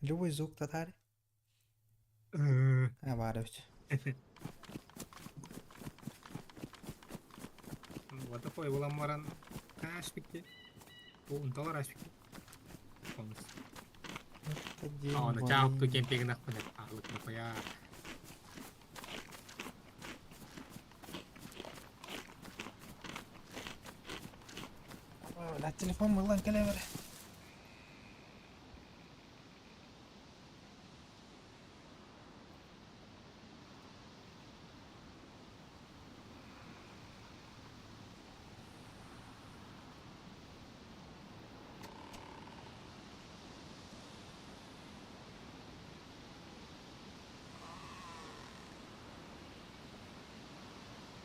Любой звук татари. А баар эбит. Вот такой булан баран ааспыкки. Унталар ааспыкки. Аны чаап кемпегин акпын аалык нохуя. Бля, телефон мыллан кэлэ бere.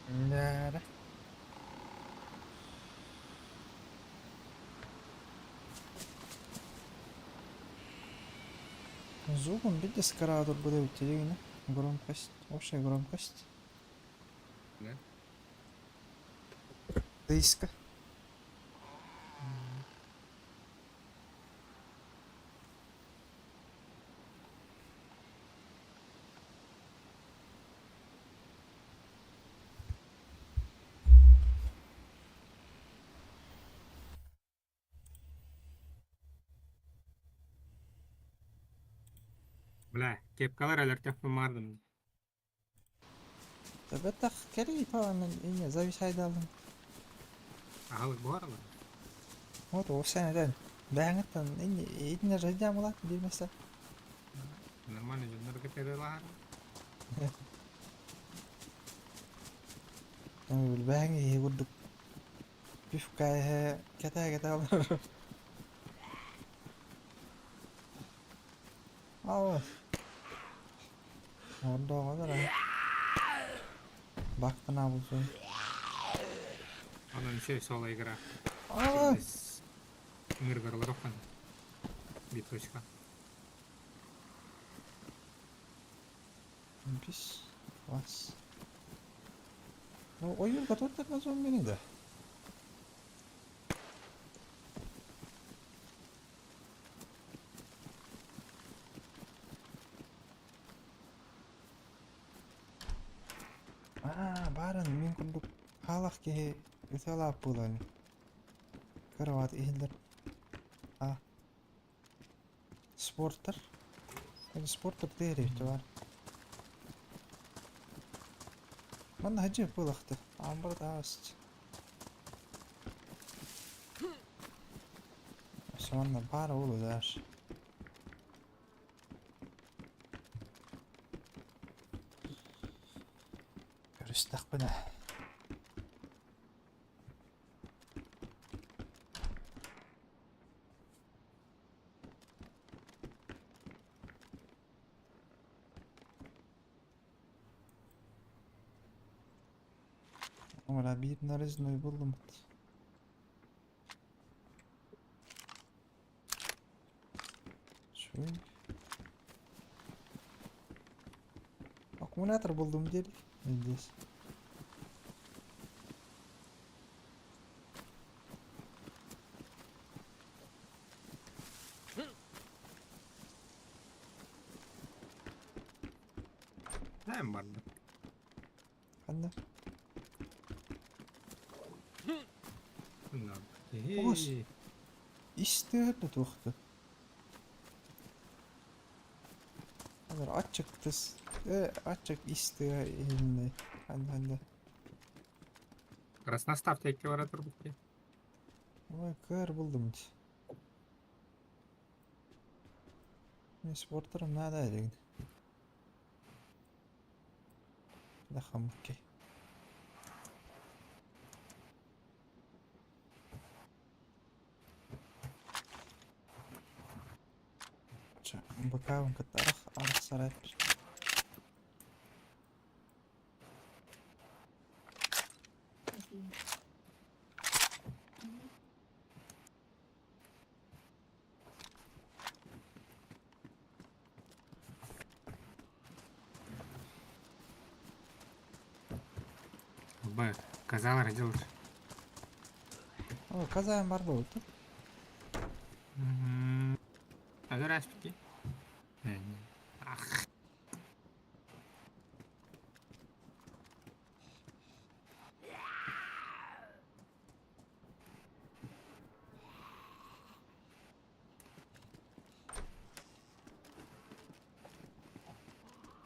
Нээрэ. Звуком видите скоро турбут эбит дигини. Громкость, общая громкость. Да? Диска. Бля, кепкалар өлөртөхпүн маардым. Бэтэх кэрий паанан ине зависайдалым. Аһылык буһаралар. Вот овсян этэн. Бэһэҥиттэн инне итинне жадьамылат биирмэсэ. Нормально дьоннор кэтэбэлаһар. Бэһэҥ иһи курдук пивка иһэ кэтээ-кэтээ олорор. Ала. Ордооҕо эрэ. Бактана булсун. Онон еще соло игра. А! Ыҥыргарлар оххон. Биточка. Бис. Вас. Ну, ойуурга туттар зомбини да. Аа, баарын мин курдук хаалах киһи ытыалаах буолан кыраваат иһиллэр. А спорттар спорттар тиэрийбитэ баар. Манна хадьы буолахты. Аамбар таас. Сонно баар уолудар. Көрүстэхпинэ. Ora биир нарезной буллум. Шү. Аккумулятор булдум диэри. Здесь. Эн барда. Ханна? Онно. Оҕус. Истиһэр да туохта. Олор аччык тыс аччык истиһэ иһиннэ. Ханна ханна. Красностав текке бара турбут дии. Ой, көр булдум. Мен спорттарым надо дегин. Дахамыккей. Бакаабын кытта арах арахсар Б. Казал родился. О, казаем бар буолбут. Ага, распити. Ах.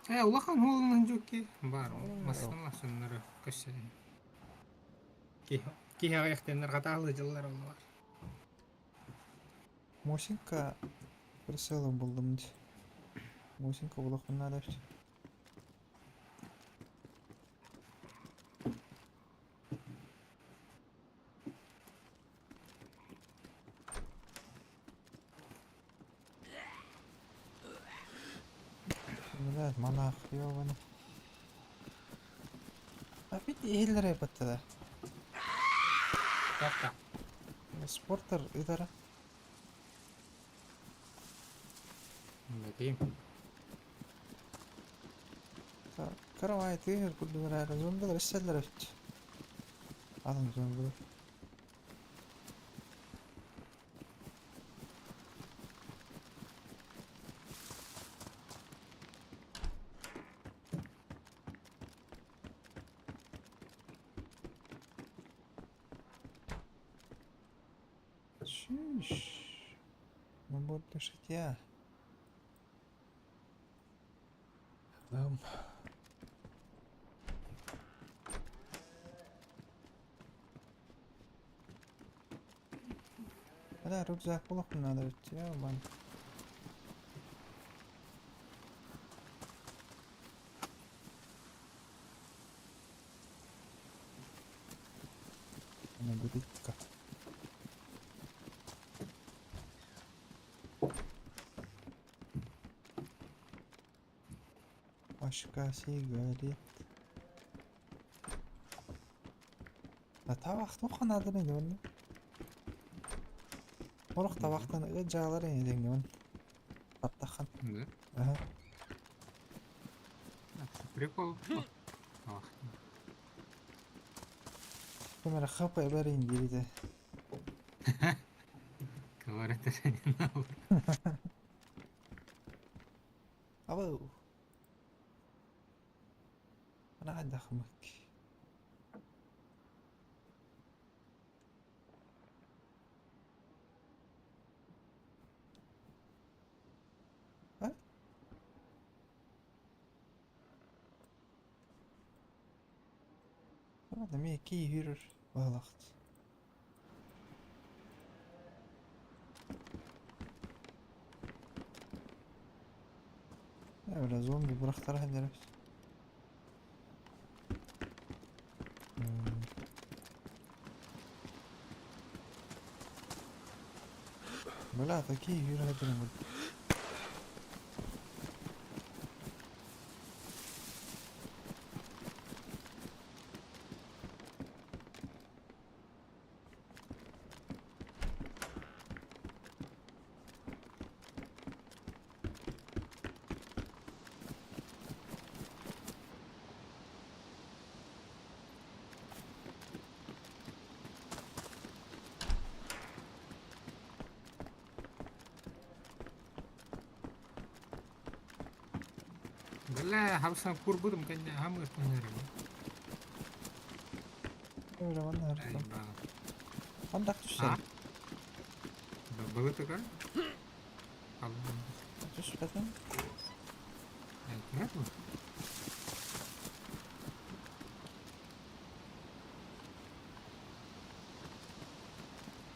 Ээ, улахан уолунан дьүкки баар массыына-массыыннары көрсөбүн. Киһи киһи аҕыйахтаннар хатаалыы дьыллар оллулар. Мосинка прицелом булдум дии. Мосинка булуохпун наада эбит. Блядь, монах, ёбаный. Опять иһиллэр баттада. Как Спортер ыдара. Билбэтим. Каравай тыыр курдук эрээри зомбилар иссэллэр эбит. Атын зомбилар. Чүш. Ну вот життя. Там. Бля, рюкзак булуохпун наада эбит ебан. Наберите-ка. Пачка сигарет. Да табах туохха нааданы ини онно? Сорох табахтан ыт дьаалар ини дэҥҥэбин. Таптаххын. Да? Аһа. Прикол. Ах. Ким эрэ хп эбэр ини диэбитэ. Говорят, это не надо. Абау. أنا قاعد أخمك. А? Эмиэ киһи быһалаахт. Ээ, зомби бырахтара сылдьар эбит. Бля, такие юры Бля, хапсан курбутум кэннэ хамыыр түһэрим. Öyle манна Ай, ба. Хандак А? түстэр? Былытыгар? Аллам. Түспэтин. Түһэр дуо?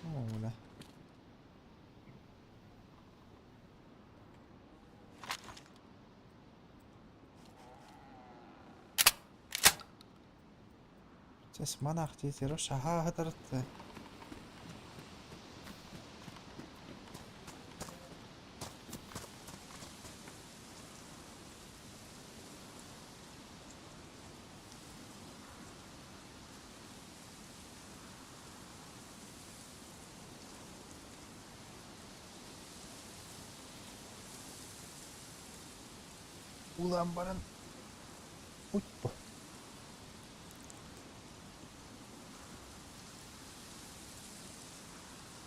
Оо, бля. Чэс манах диэтэр шаһаа хатарытты. Улаан баран утпа.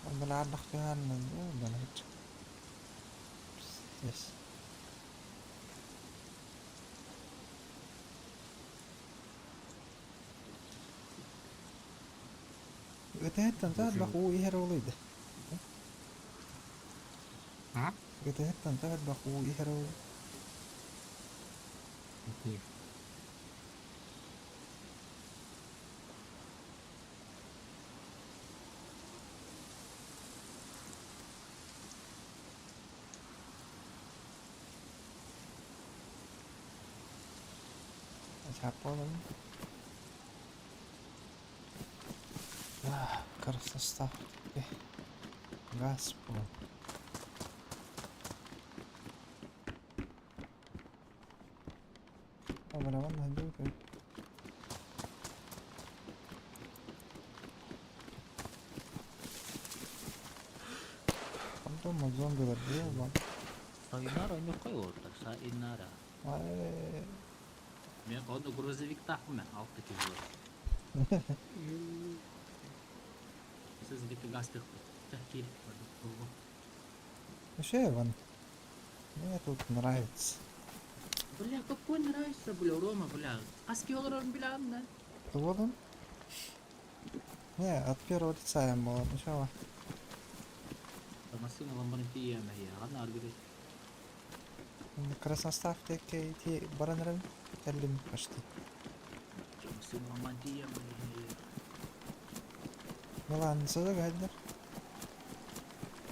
Онно ардах түһэн, бля, Пиздец. Ытыһыттан таһырбах уу иһэр уолуйда. А? Ытыһыттан таһырбах уу иһэр уолуй. Чаппалым. Красота. Газ был. Онтон зомбилар буолла. Сайыннара ойноххой олордор, сайыннара. Мен онно грузовиктаахпын мен, алта киһи олорор. Сіз где-то газ тыхпыт. Вообще, Иван, мне тут нравится. Бля, какой нравится, бля, Рома, бля. Хаски олорорун билэҕин да? Вот он. Не, от первого лица я было начало. Массыына ламбарын тиийэмэ ханна аргыды. Красностав ити баран эрэн кэллим почти. Массыына ламбан тиийэмэ Ну ладно, сюда гайдер.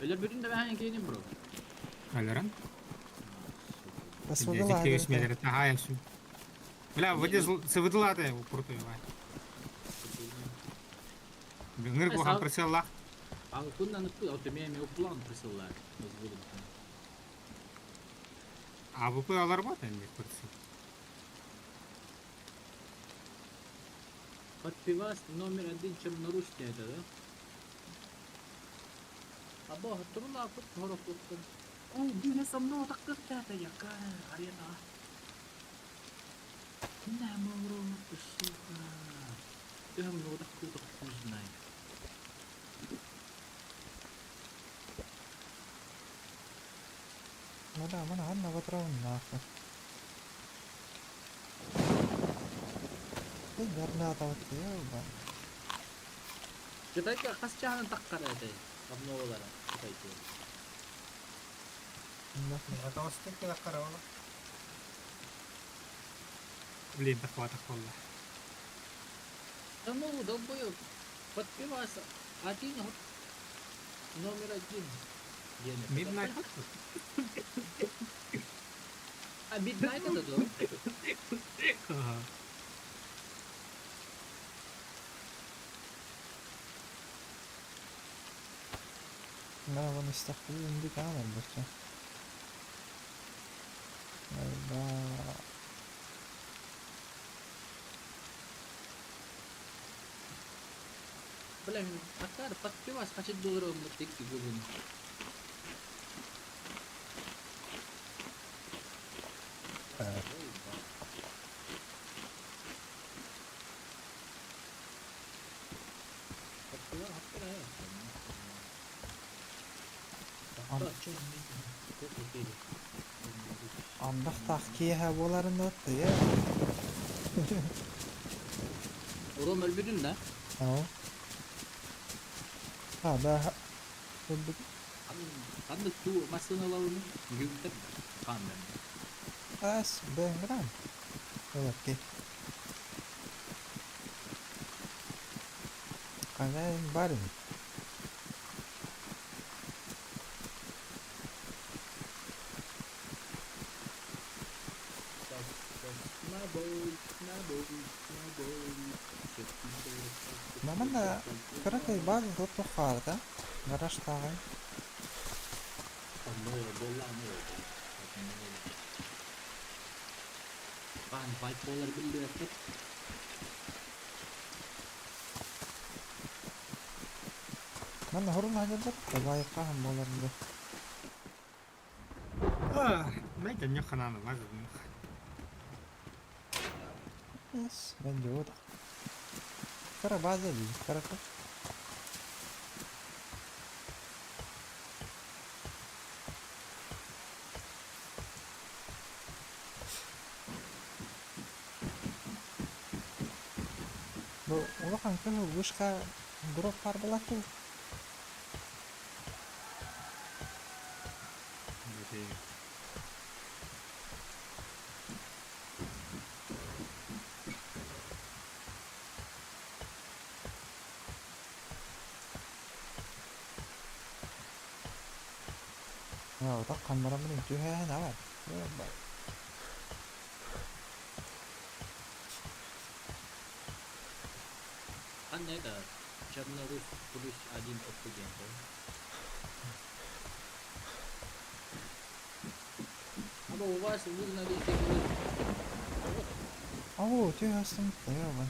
Өлөр бүтүн да бэһэн киинин бро. Өлөрөн. Посудила. Дьиктигис таһаайасу. Бля, вроде сывыдылааты крутой. Ҥыр куһаҕан прицеллаах. АВП аларбат эмиэ прицел. Подпивас номер один чернорусский это, да? Або, турулааппыт хорохлуктун. Оо, бүнэ сомноо тахтыахтаата яка арена. На сука. Төһөм нуодах хуй знает. Ну да, мы на патрон нахуй. Ты граната вот ёба. Кытайга хас чаһынан таххар этэй? Обновалара Кытайга. Блин, захватах буолла. Да ну, долбоёб. Подпивас один номер один. Midnight А Midnight это да? Ага. Да, вон истахпын дикаан бача. Да. Бля, Акар, подпивас хочет долларов тыки губын. Андах киэһэ буоларын да Ром өлбүтүн да? Аа. А, да. Өлбүт. Ханнык туу массыыналабын үгүктэр хааннан. Ас, бэнграм. Окей. Хозяин барин. Мамана кыракый база тут харда. Гараж тагы. Бан bipolar биллибэппит. Манна хорун хадьаллар. Табайыкка болар бу. Мэйдэн ньохананы лазын. Yes, ben de Кара база дии, кыракый. Бу улахан кыһыл вышка Дроп харбалату. Ja, kameramın ne var? Ханна это Чернорусь +1 оппудент. Або у вас выгнали из игры. Ау, түһэстим тайабын.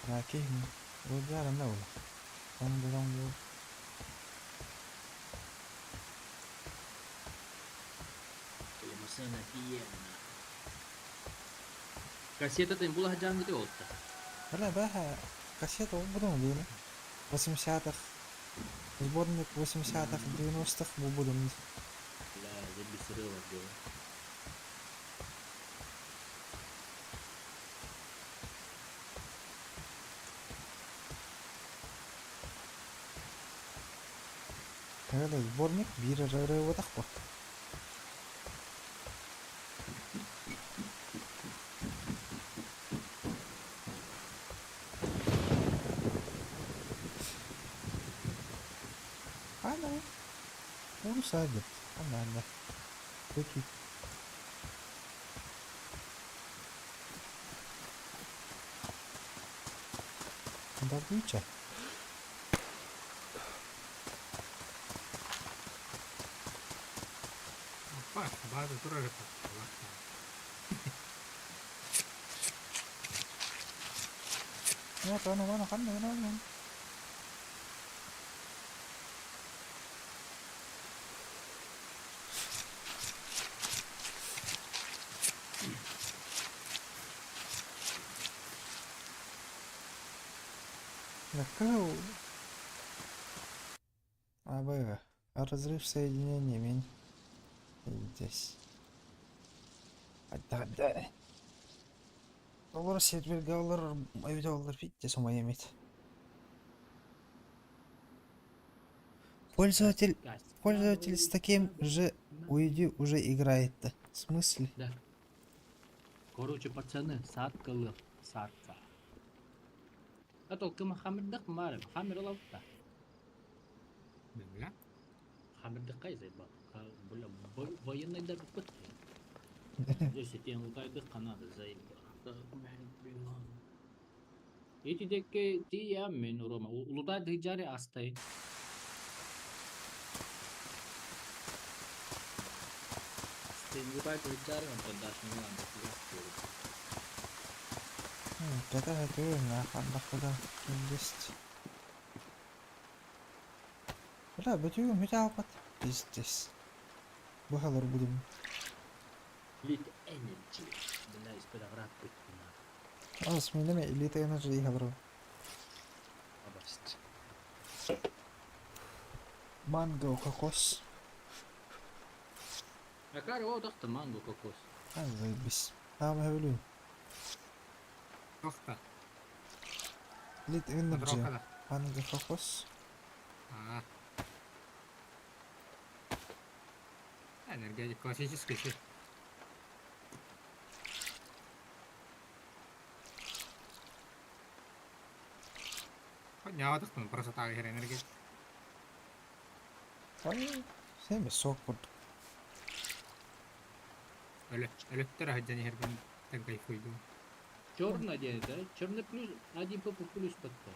Лакей, выдара на Оң Телемасына тиена. Кассета була жангыты oldu. Бля, бля, кассета буду değil mi? 80-х. Сборник 80-х, 90-х bu будем. Бля, забесрыла дело. Когда сборник бир рыры по. Ана. Урусадит. Ана. Пөтү. Добыча. Опа, база турар Вот оно, оно, оно, оно, оно. Закрыл. АБ. Разрыв соединения мень. Здесь. Да, да. Доллар сервер доллар видите, сумаемит. Пользователь, пользователь с таким же уйди уже играет-то. В смысле? Да. Короче, пацаны, саркалы, сарка. А только мы хамырдык марым, хамыр лавта. Бля. Хамырдык кайзай ба. Бля, военный да букут. Здесь тен лутайды канады заебал. Эти деке ти я мен рома. Лутайды жаре астай. Сен лутайды жаре он тогда не надо. Это это хандақыда есть. Бля, бөтүгүм хүтэ алпат. Пиздец. Бухалар будем. Elite Energy. Бля, из программ А, сменеме Elite Energy ихалар. Абаст. Манго кокос. А кар о дохта манго кокос. А, заебись. Там я люблю. Тохта. Elite Energy. Дрокада. Манго кокос. А. Энергетик классический. ши. Няватахтан просто так энергетик. Ой, семе сок вот. Өлөттөр хаджан хербин тен кайфуйду. Черный день, да? Черный плюс, один ПП плюс подпал.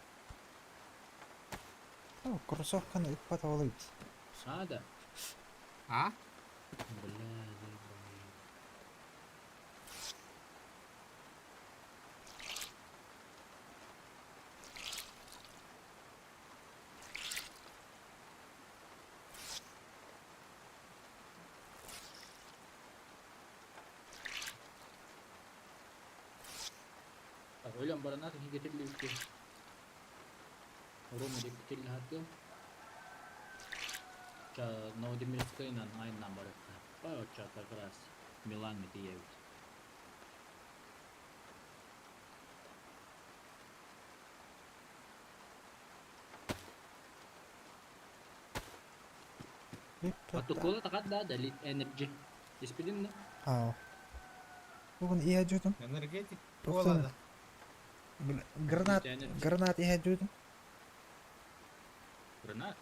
Ну, кроссовканы ыкпат олайт. А, да. А? Бля, заебал. Өлөн баранат киһи Рома деп тиллиһатыам. Ча Новодимирскайынан айаннаан барыахха. Бай оччо как раз Милаҥҥа тиийэбит. Протокола такат да Dalit Energy. Испитин да? Аа. Бүгүн иһэ дьүтүм. Энергетик кола да. Гранат, гранат иһэ дьүтүм. Гранат?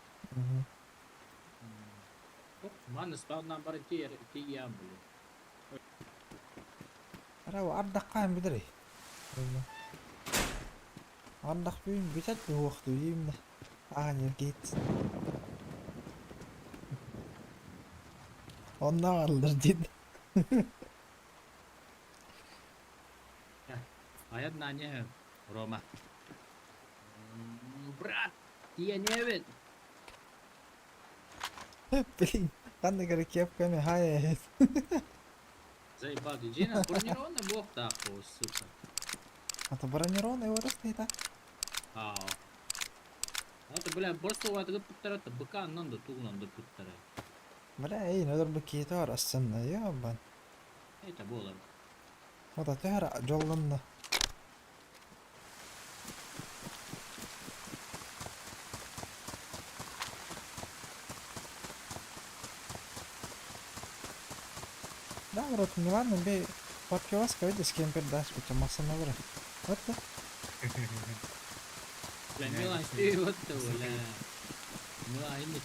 Манна спавнан баран тиийэр тиийэм блин. Арау ардаххаан бүдэрэй. Ардах түүн бүтэр туһуохтуу диибин да. Аан киит. Онно аллар диэн. Айат наня Рома. Брат, тиэнэбит. Блин, ханнык эрэ кепками хай Заебал, дьиэнэ бронированный буолуохтаах сука. А то бронированный вырастает, а? Аа. Это, бля, просто убаатыгыт путтара, быка аннан да тугунан да путтара. Бля, эй, нөдөр бу киһи бар ассынна, ебан. Это буолар. Ота төһөр дьоллонно. Да, вроде Милан, бей паркировка, видишь, с кем передашь, у тебя масса навра. Вот да. Бля, Милан, вот бля. Милан, инник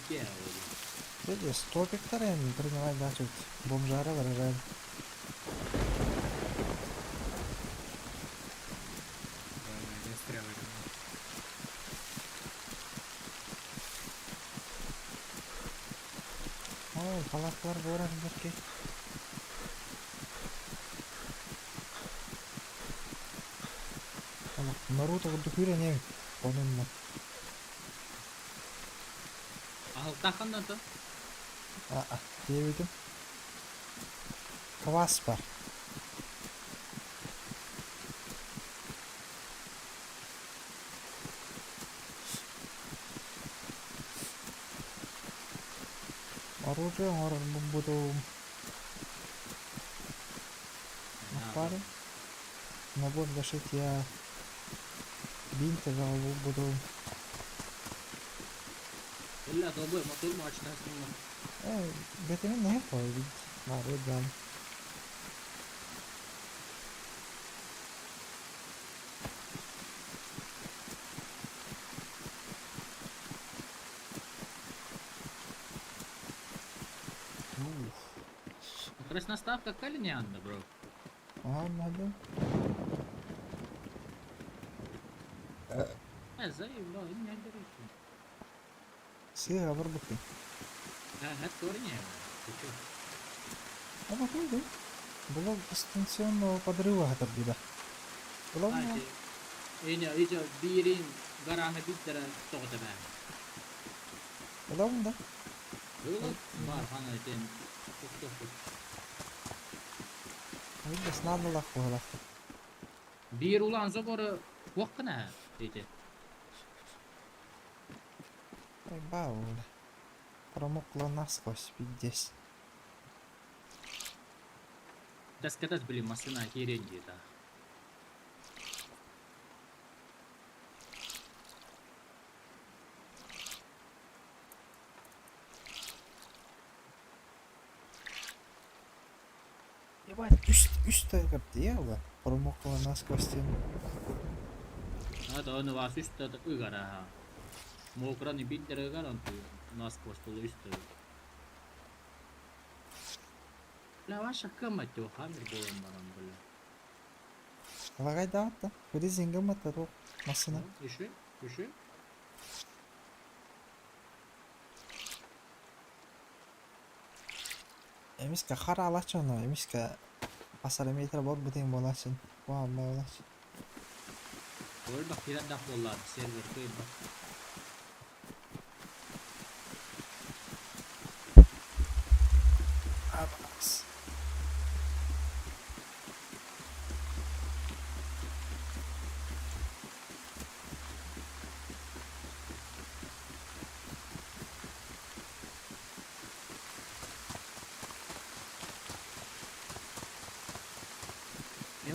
Видишь, топик тарен, принимать дачу, бомжара выражает. Я стрелы. Ой, палаткалар буорар берки. Наруто курдук күүрэн Онунна. Ахылтаханна то? Аа, диэбитим. Квас бар. Оружие оҥорор бутум. Парень. Набор для шитья. Бинт буду. Illa долбой мотор мачтасың. Э, бэтэмин не қой бит. Бар жан. Ух. Красноставка калинянда, бро. Ага, надо. Э, заебал, не дерется. Сыга бар букы. А, это корни. Ты чё? А бакы Блок дистанционного подрыва это беда. Главное, Эне, ичо бирин гараха биттера тоҕо баа. главное, да. Было бар хана тен. Видишь, надо лах лах. Биир улаан собору куохкана эти. Ой, бау. Промокла насквозь, пиздец. Даскатас блин машина херень да. Ебать, үс үс тайгап дия Промокла насквозь тем. Это он вас үстэ ыгара. Мокраны биттер ыгаран ту насквозь тулу үстэ. Бля, ваша кымат хаммер болон баран бля. Лагай да. Куди зингамата то машина. Еще? Еще? Эмиска хара алачын, эмиска пасар метр бол бутен болачын. Ва болач. Ол бак киран боллар сервер кыйын бак. Абас.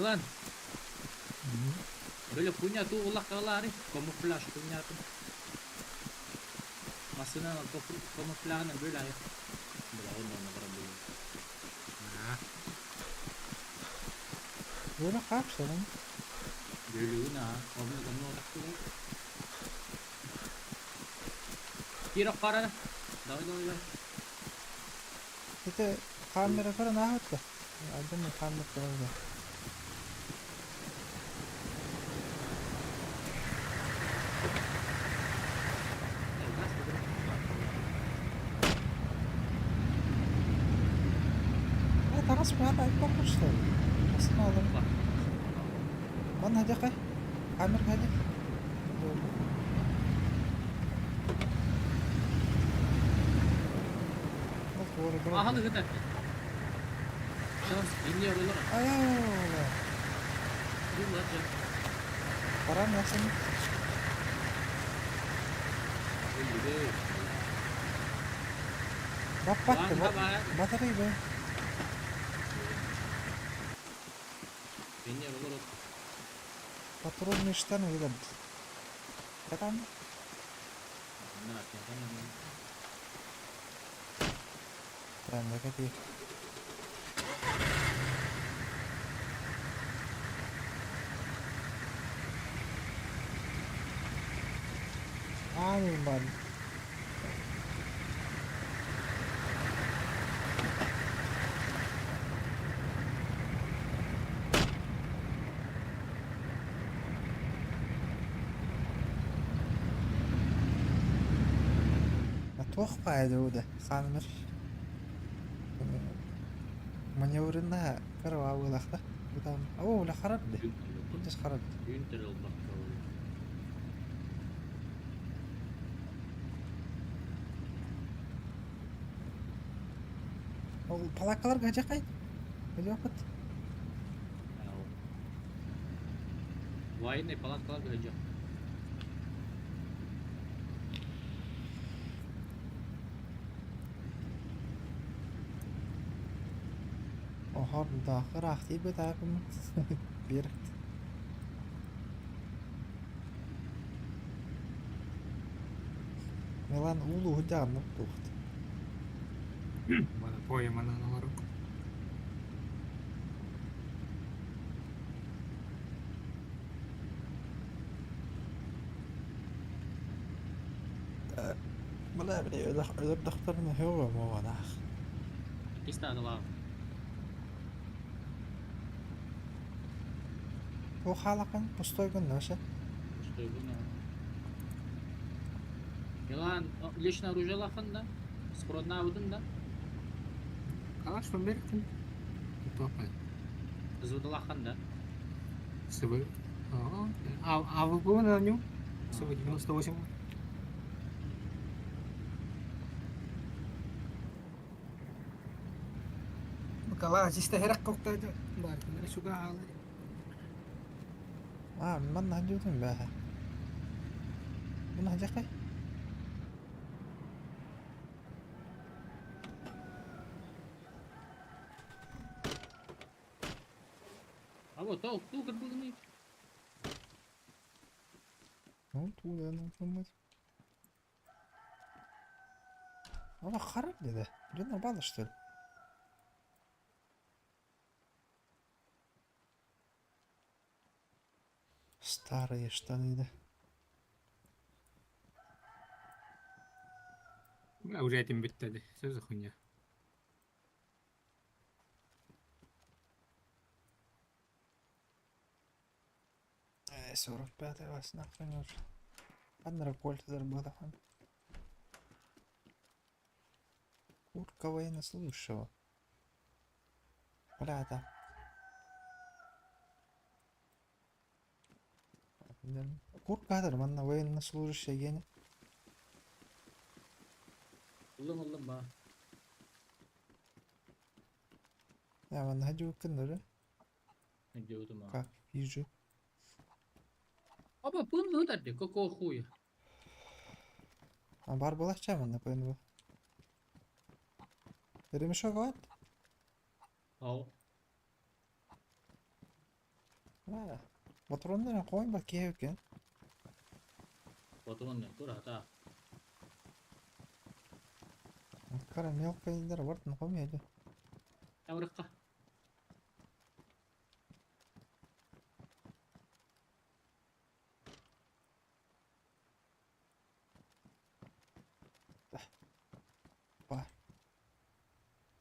Милан, били хуйня туу ыллахталаары, камуфляж хуйнятын. Массыынан камуфляжынан бөл айы. Бля, он он баран булур. Böyle kaç lan? Бөлүгүн аа, онно онно отактылар. Киирок бара. Давай, давай, давай. Это камера көрөн ааһытта. Алдым камера көрөн. Таҥас баата айбаппын что ли? Астына алым. Манна хадьакай. Камера хадьа. Аһан ыгыта. Ай-ай-ай. Парам ясын. Баппатты. Батарей бе. Патрульные штаны видят. Катан. Правильно, какие? Аниман. اتوقع دودة خامر маневрына каравалахта. Там, о, ла хараб Кунтас хараб. Ол палакалар гажакай. Билиопыт. Военный палаткалар гажак. Ohor дахыр ахти бетапым. Бир. Милан улу худян тухт. Мана поемана олору. Бля, бля, өлөр дохторны хөгө моганах. Кистан О халакан пустой гын наша. Пустой гын. Милан, личное оружие лахан да? Спродна удын да? Калаш бертин. Топа. Звудалахан да? СВ. А, а вы были на нем? СВ 98. Калаш, истәһәрәк коктайды. Бар, шуга алды. А, манна хадьютун баха. Буна хадьякай. А вот, ол, ту кырбылыны. Ну, туда нужно мыть. Ама харап деди. Жана бала что ли? Старые штаны, да. Бля, уже этим битте. Что за хуйня? Эй, 45 вас нахрен уже. Ладно, ракольт заработал. Куртка военнослужащего. Бля, да. Куртка манна военнослужащий гене. Улым улым ба. Я манна хадю кындыры. Где Как вижу. Аба, пын выдарды, какого хуя? А бар была чем манна пын Ремешок вот. Ау. Ботуруоннарын хойбат киһи эбиккин. Ботуруон тур хата. Кара мелкайдар бартын хомуйды. Таврыкка. Бар.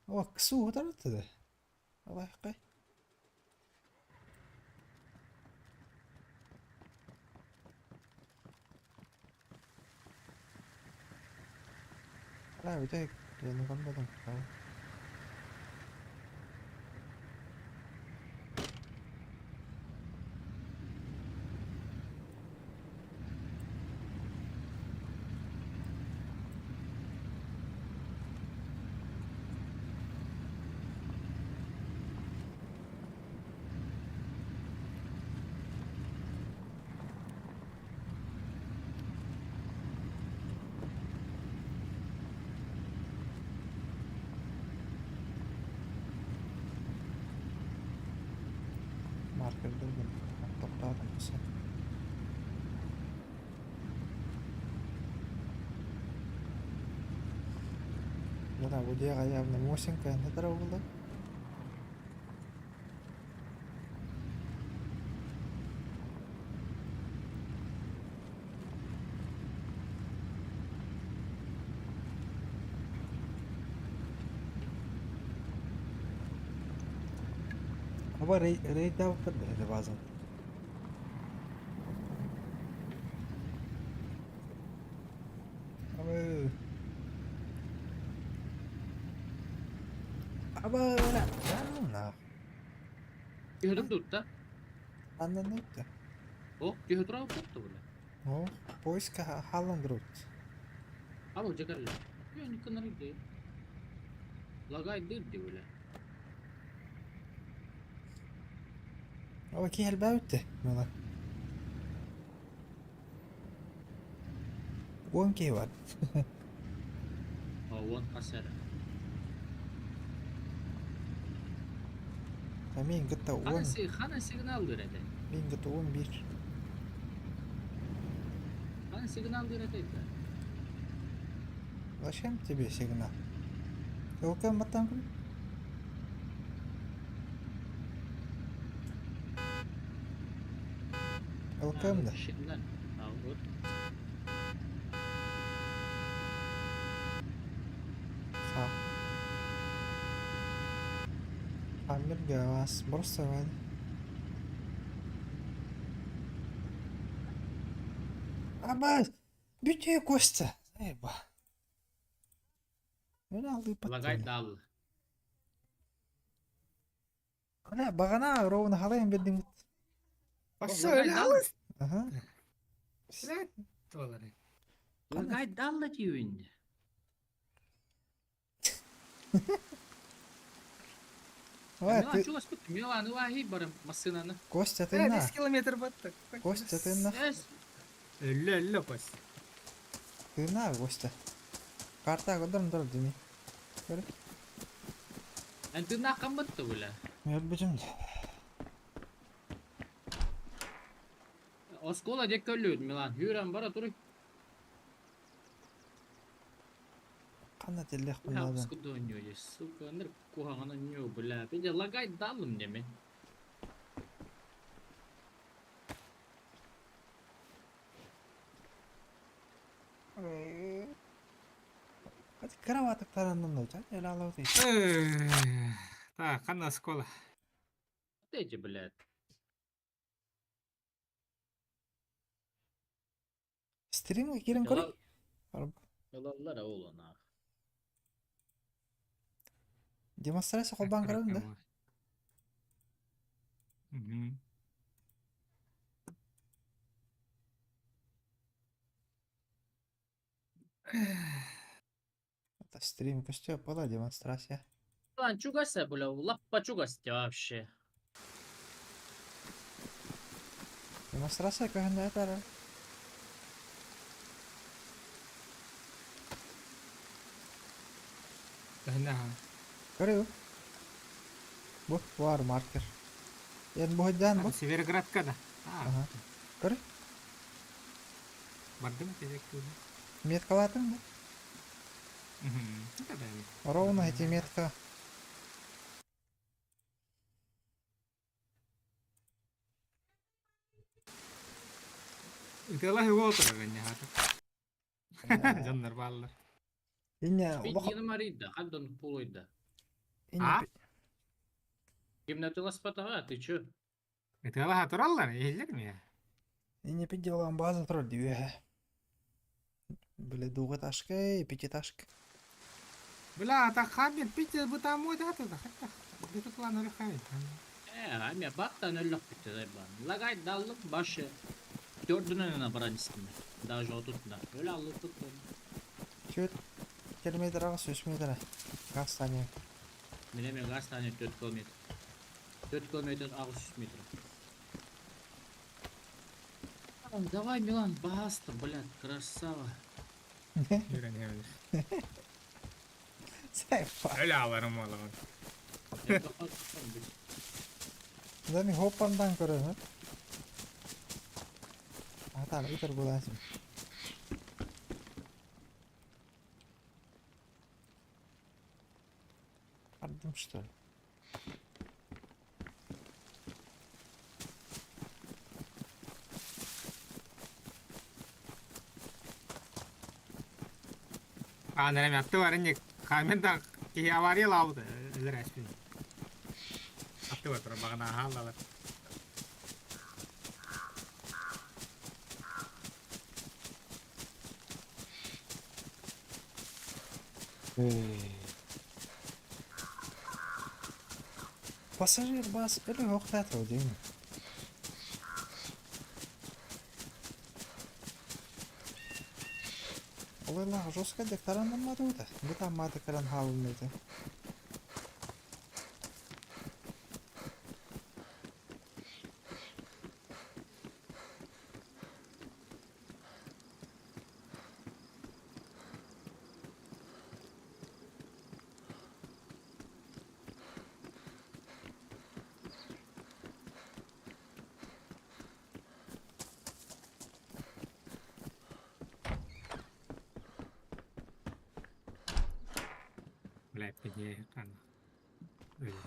О, ксу тарты. Алайқай. Ала бүтэк дьону Маркердербин тохтоотум Да, бу дьиэҕэ явно Мосинка эннетер буолла. Оба рейд алыппыт да базан. Аба. Аба. На. Түһүрүм тутта. Аннан өттө. О, түһү тура тутта бля. О, поиска халан друт. Алло, жакарлы. Yo, никонар иди. Лагай дырди, бля. О, ки helbäytti. Мела. Уон киһи бар. О, вон кассера. А мин кытта Хана уон, си, хана сигнал береді. мин кытта 11. Хана сигнал береді. Зачем тебе сигнал? Ылкан баттан күн? Ылкан да. Şimdiden. Ha, вот. Ха. Хаммер газ. Просто вади. Аба, бүтэ Костя. Заеба. Мен алды Лагай паттым. дал. Ана бағана ровно халайын бердим. Пошел, Лагай дал. Ага. Доллары. Лагай дал дейін. Ой, Милан ты, чугас бит. Милан улахи бар машинаны. Костя, ты Э, на. 10 километр баттык. Костя, ты на. Эс, Өллө, өллө, Кость. Ты на, Костя. Карта көдөрм дор дими. Көрө. Эн тына камбатты бля. Мен бүтүм. Оскола дек көллүд Милан. Хүрен бара туруй. Кана теллех Бля, бунадан. скуда у него есть, сука, ныр кухагана нё, бля. Пиде лагай дал мне мен. Hadi кроваток таранным да, эле алып дейт. Так, ханна школа. Эти, блядь. Стримге кирин көрөй. Ялалар оолана. Демонстрация холбан көрөм да. Мгм. Это стрим көстө была демонстрация. Лан чугаса, бля, лаппа чугасти вообще. Демонстрация көһөндө этара. Ханна. Көрөбү. Бу бар маркер. Эн бу сылдьан бу. Североградка да. Ага. Көр. Бардым тезек. Меткалаатыҥ да? Ровно эти метка. Ытыала уол турар Дьоннор бааллар. Инне Бензином арыйда, хандан пулойда. А? Гимнатыласпатаҕа, ты чё? Ытыалаһа тураллар, иһиллэр ми? Инне пиделан база турар дии Бля, двухэтажка и пятиэтажка. Бля, а так хаммер пите бытамой да туда, хотя. Где тут лана рыхай? Э, ами баттан өллөх бүттэ бан. Лагай даллык башы. Төрдүнэн баран истим. Даже отутна. Өлө аллык тут. Чөт километр аҕыс үс метр. Газ стане. Мене мен газ стане 4 километр. 4 километр 600 метр. Давай, Милан, баста, блядь, красава. Үйренебіз. Сайфа. Өлө аларым оламын. Да ми хоппандан көрөн. Атан итер буласың. Ардым что ли? А, нэрэ атты бар инник. Хаммер да киһи авария лаабыт. Өлөр әспин. Атты бар турар бағана хааллалар. Пассажир бас или охтатыл деймин. Олайлах жестко дек тараннаммады да. Бу таммады кыран хаалынмайды. Бля, пиде, ана.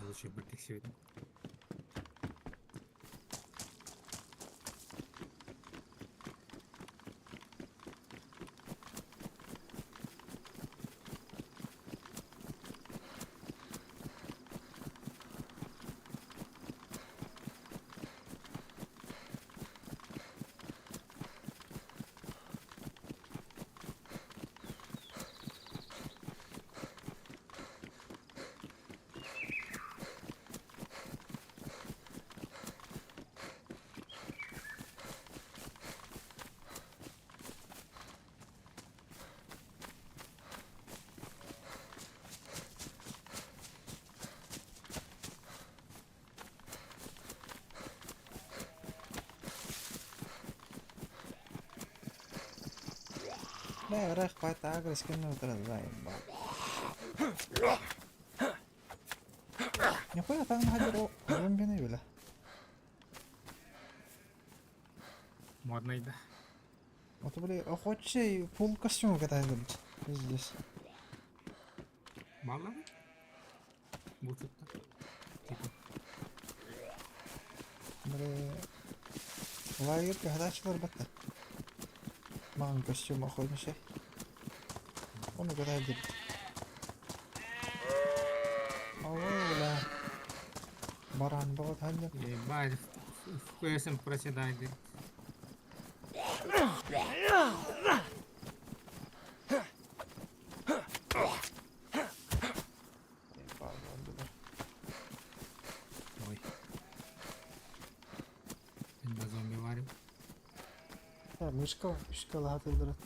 Лучше бардик сегодня. Бля, ыраах баайта агрес кэннэ утаран Нихуя там хадер зомбины бля. Модный да. Вот, бля, охочий фул костюм катает, блядь. Пиздец. Мало ли? Бутутта. Типа. Бля. Лагерь катачылар батта. Маған костюм охотничий. Он катает, блядь. Ой, бля. Баран боғат ханья. Ебать, FPS проседает. Ой. Да зомби варим. Мышка, мышка латылдырат.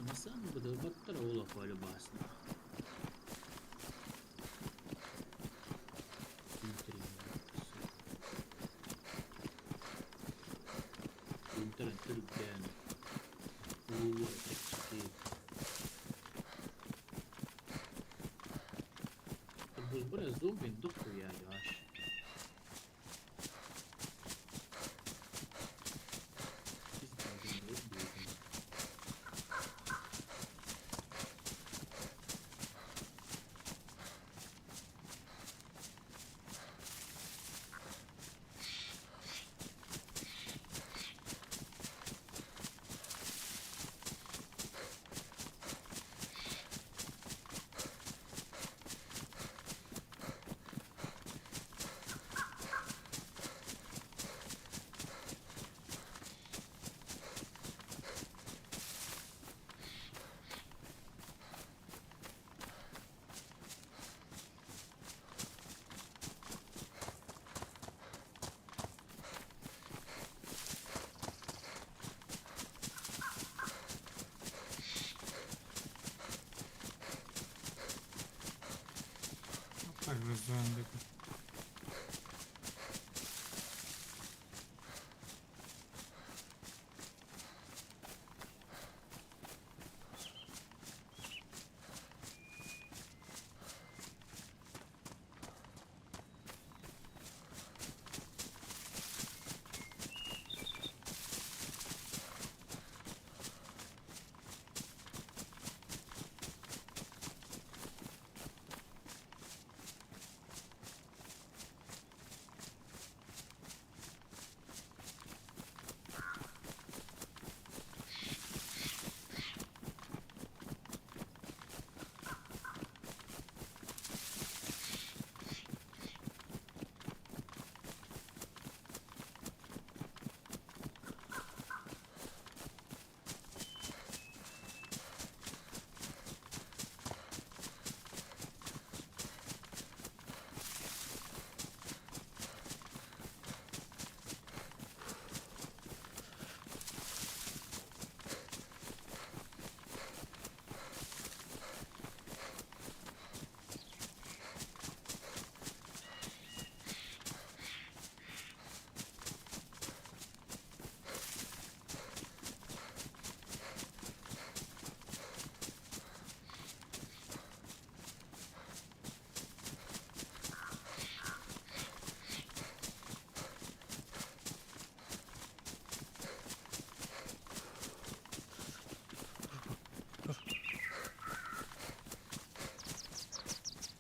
Масам быдылбаттар ола полюбасна. Көтөрөн түргэн, ууллар чэпчэки. Бузбура зомби дохуя аж. Зомби.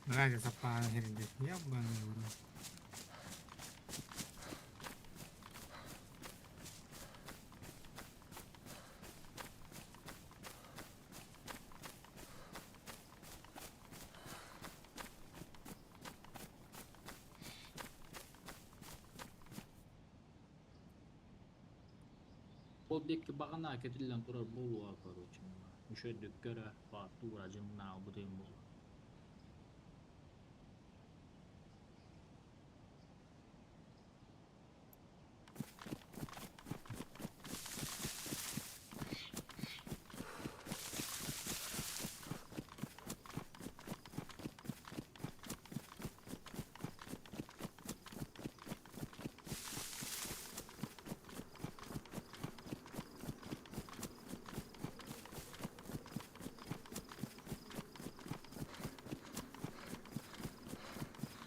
Ради запаана хирди. Ебаный в рот. Ол диэки баҕана кэтиллэн турар буолуо короче үчүгэйдик көрө баатуура дьыҥнаабытым буолуо.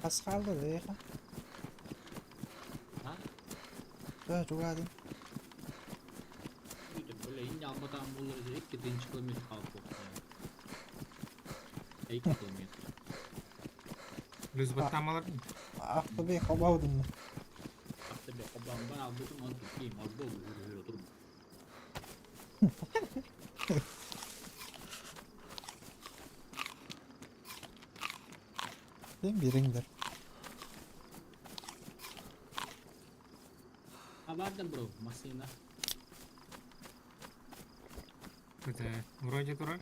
Хас хаалла эйиэхэ? А? Ээ, чугаһаатын. Бля, инньэ албатаан буоллар икки тыһыынча километр хаалбыт. Икки километр. Плюс баттаамалар. Ахтыбей хобаудунна. Ахтыбей хобаан бар албытым он тиккиим ордо үһүр отурум. Сен бириңдер. А барды бро, машина. Это вроде дурак.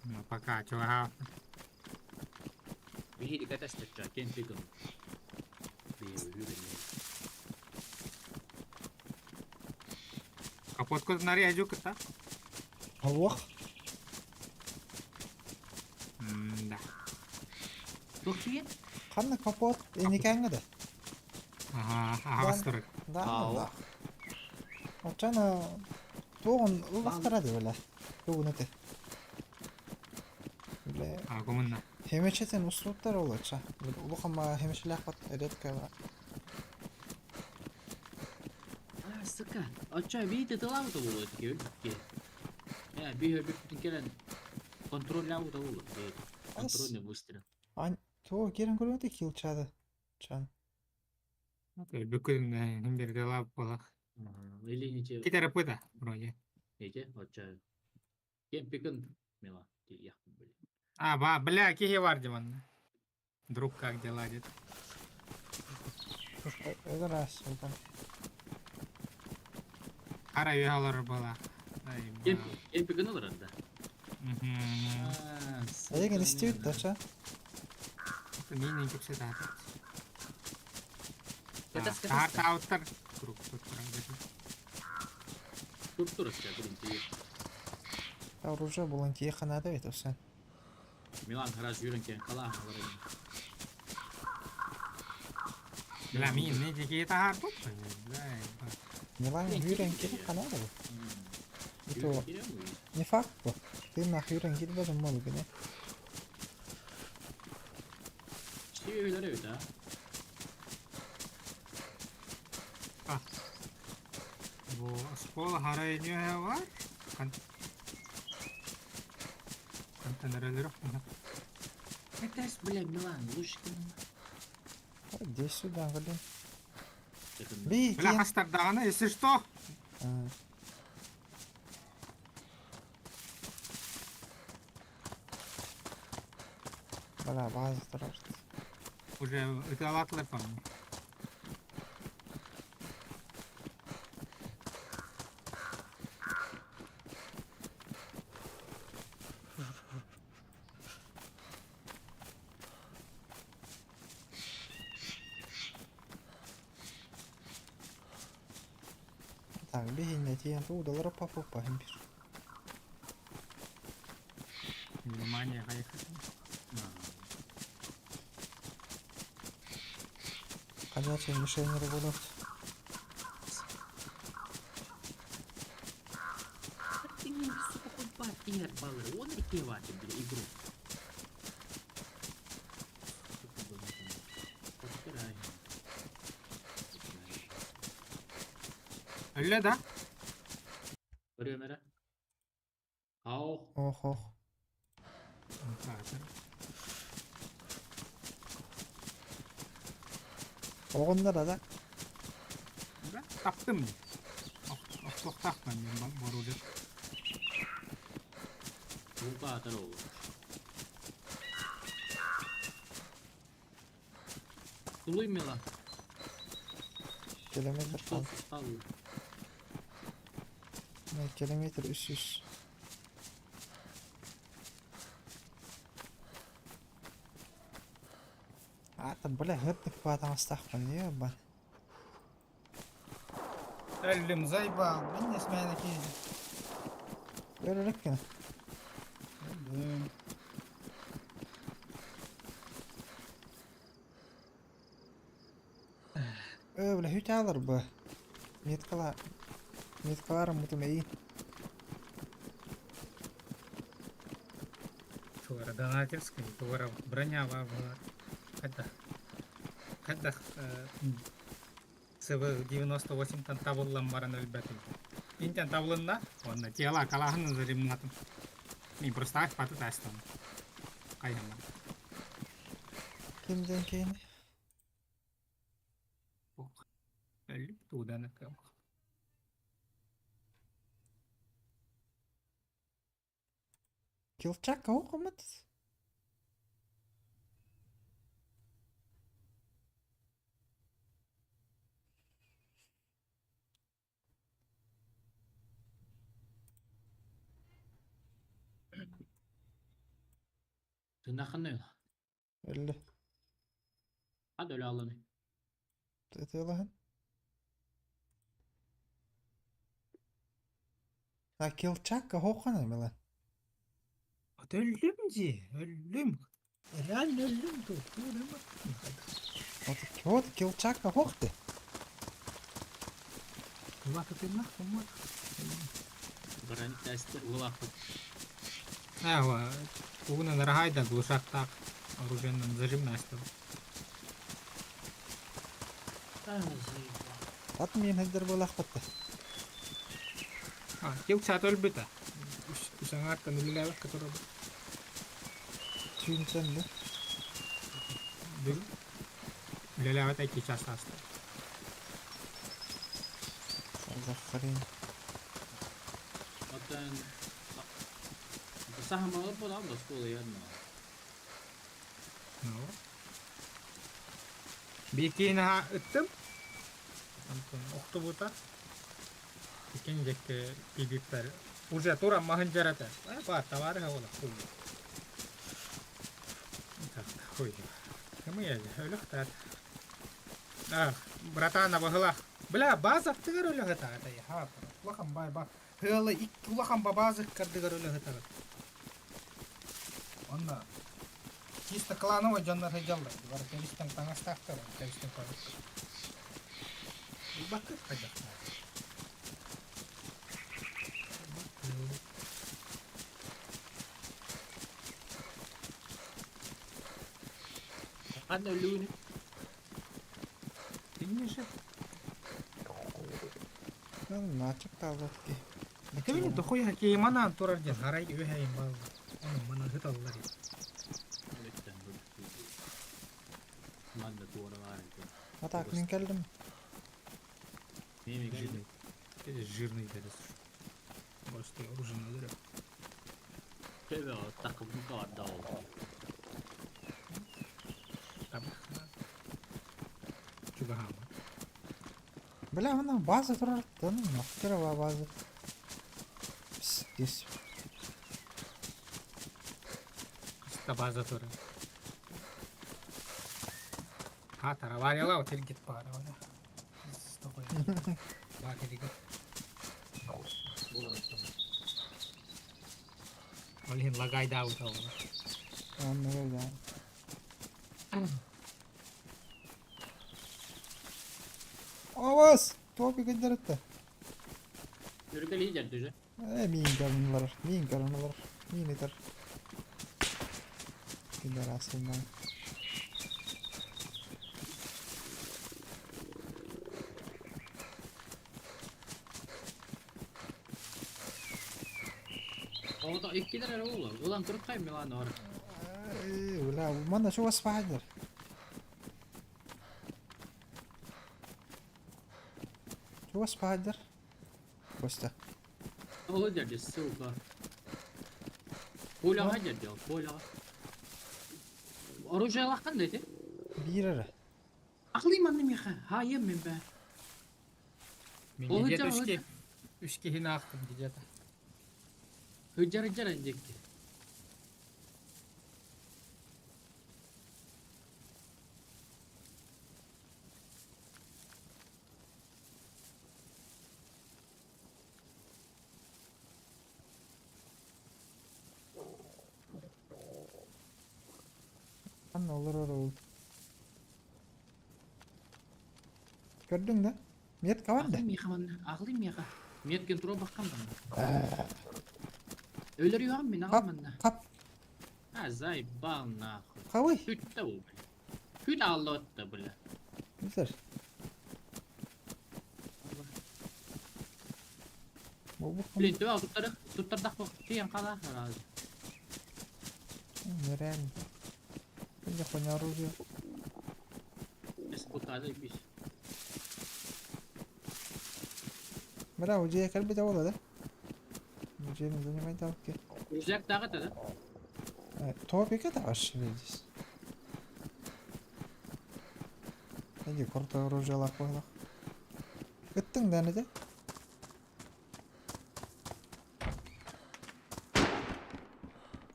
Ну, пока, чувак. Биһиги кэтэстэччэ кемпигын. Биһиги Капотку нарежу кыта. Аллах. Да. Туох тиийэн? Ханна капот эникээҥҥэ да? Ага, ага, сторы. Да, Ау. да. Оччоно туоҕун ыллахтара дии бile. Тугун этэй? Бile Агумунна. хемечетин устубуттар ол оччо. Улахан хемечелээхпат редко А, сука. Оччо биир тылаабыта буолуо ити өлбүт киһи. Ээ, биир өлбүппүтүн кэлэн контроллаабыта буолуо. Контрольный выстрел. Ань, туо киирэн көрбөтө килчады. Чан. Өлбүккүн иһин бирге лаап буолах. Или не Китерапыта вроде. Эти, оччо. Кемпикын мила. Тиийэхпин били. А, ба, бля, киһи бар диманна. Друг, как дела, дед? Өлөр ас. Хара үйалар была. Ай, Кемпикын ылар да. Эйген истибит да ча. Мини кепсе да. Кэтас, кэтас. Таар таауттар. Круг тут Тур тур блин, тиийэ. Оружие булан тие ханада бит осан. Милан гараж жүрөн кен кала алар. Бля, мин не дики таар тут. Бля. Милан хүрен кири ханада бу. Это не факт бу. Ты на хүрен кирбедин мол гине. Сүйөлөр эбит а. Бу школа хара не бар. Кан. Контейнерлер. Кэтас, бля, Милан, лучше Иди сюда, блин. Би, Бля, хастардагана, если что. Бля, база турар. Уже это алатлар, по-моему. Так, бигинне тиен туудалара папа пахим бир. Внимание, поехали. Ходячие мишени будут. Ты не сука, хоть бар игр баллы. Он рекевать, бля, игру. Öyle да? Көрөм эрэ. Ау. Ох, ох. Оҕоннор да. Да, таптым. Ох, тахтан мен борулер. Бу ол. Тулуй Милан. Километр кал. Километр 300. Ата, бля, хыттык баатаҥастаахпын ёба. Өллүм зайбал, мен не смена ки. Өрөрөккүн. Э, бля, хүталар бу. Меткала. Меткаларым мутум эй. Туара донатерская, туара броня была. Хотя, хотя, СВ-98 тан табыллан баран өлбәтим. Интен табылынна, онна тела калахын заримнатым. Мен просто ах паты тастан. Кайнаман. Кимден кейни? Өлүп туудан кым. Килчак оҕомут. Тынаханы. Өллө. Hadi öyle alını. Тытылаһын. А килчакка хоқана мила. Өллүм ди, өллүм. Реально өллүм тут. Вот вот килчакка хохты. Улаатытыннах куммут. Бронетестер улааппыт. Ээ, угунан ыраһайда глушактаах оружиеннан зажим настал. Ат миин сылдьар буолаахпыт да. А, кил чаат өлбүтэ. Үс аҥаартан үлэлээбэккэ турабыт. Түүнтэн да. Бүгүн үлэлээбэт икки час ааста. За хрень. Оттон саһамалар буолан оскуола ярно. Ну. Биир наһаа ыттым. Онтон охтубута. Иккин диэки киирбиппэр уже туран маһын дьарата. Баар товарыһа буола хуй. Хуй. Кымый өлөхтөр. Ах, братан абаһылах. Бля, база аттыгар өлөһөтаата. Ха, улахан бай ба. Хыала икки улахан бабазык кардыгар өлөһөтаҕыт. Онно чисто клановый дьоннор сылдьаллар. Бары тэбистэн таҥастаахтар, тэбистэн көрбүт. Бакыт хайдахтаах. Ханна өлүүнү? Финиши. Ну, начик таалбат ки. Кэбини дохуй хакей манаан турар диэн арай үөһэйин баалла. Ону манан ыталлар. Манна туора баар эбит. А так мин кэллим. Жирный. Это жирный дәрес. Просто оружие надо. Төбө такым да ол. Там. Чугаһаама. Бля, мына база турар. Да ну нахера база. Здесь. Чисто база турар. Ha, тараварила, вот гит пара. Бар керек. Ол иһин лагайдаабыта ол. Онно да. Овас! Топик өйдөрөттө. Үргэл иһдэр дүзэ. Э, миин көрүнүлэр, миин көрүнүлэр, миин итер. Пидорасы, да. Оҕото иккилэр эрэ буолла. Улан туруккай Милан ор. Э, бля, манна чугас баайдар. Чугас баайдар. Костя. Ол дядя, сука. Коляға дядя, Коляға. Оружие лаққан деді. Биир эрэ. Ақлый манны меха. Ха, ем мен бә. Мен Ол где-то жа, ол үске үске хин аахтым где-то. Hüccar hüccar edecekti. Анна олорор ол. Көрдүҥ да? Метка бар да? Ақлый меха манна. Ақлый меха. Меткен тура баққан манна. Өлөр юғам мен ағам манна. Хап, А, заебал нахуй. хабый. Хүтті ол, бля. Хүт аллотты, бля. Güzel. Бу Блин, түбә туттары, туттардақ бұл тиен қала. Разы. Нереально. Где хуйня оружие? СПК заебись. Бля, удья кэлбит буола да? Удьяны занимай талки. Рюкзак тағы да? Топик это вообще здесь. Иди, крутой оружие лах. Ыттыҥ да не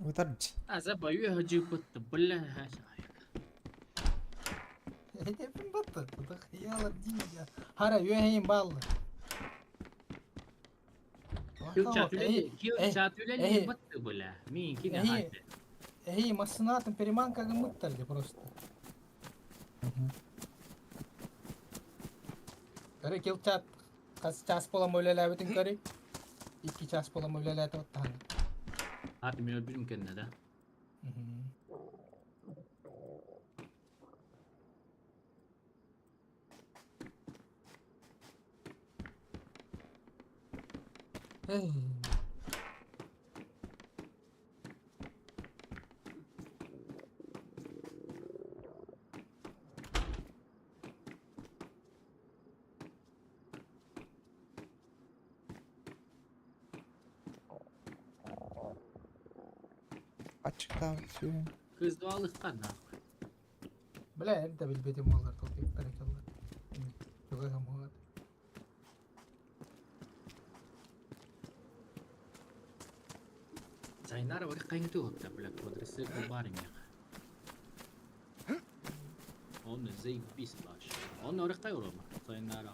Ытардь. А, забою жипытты, бля. Эдепин батты. Хыялар дии. Хара үөһэйин бааллар. Кил чатүле, кил чатүле батты, бля. Мин кине хайды. Эй, массынатын переманка гымыттар де просто. Көрө кил чат. Хас чаас буолан үлэлээбитин көрүй. 2 чаас буолан үлэлээтэ оттаһан. Аты мен өлбүтүм кэннэ да. Мгм. Эй. Аччыктаан сүөм. Кыздалыкка нахуй. Бля, эрдэ билбитим буоллар толкуйдара кэллэр. Туга хамуат. Сайнара бар кайнты отта, бля, квадроцикл бар эмиэх. Он заебись вообще. Он орықтай ұрама, Сайнара.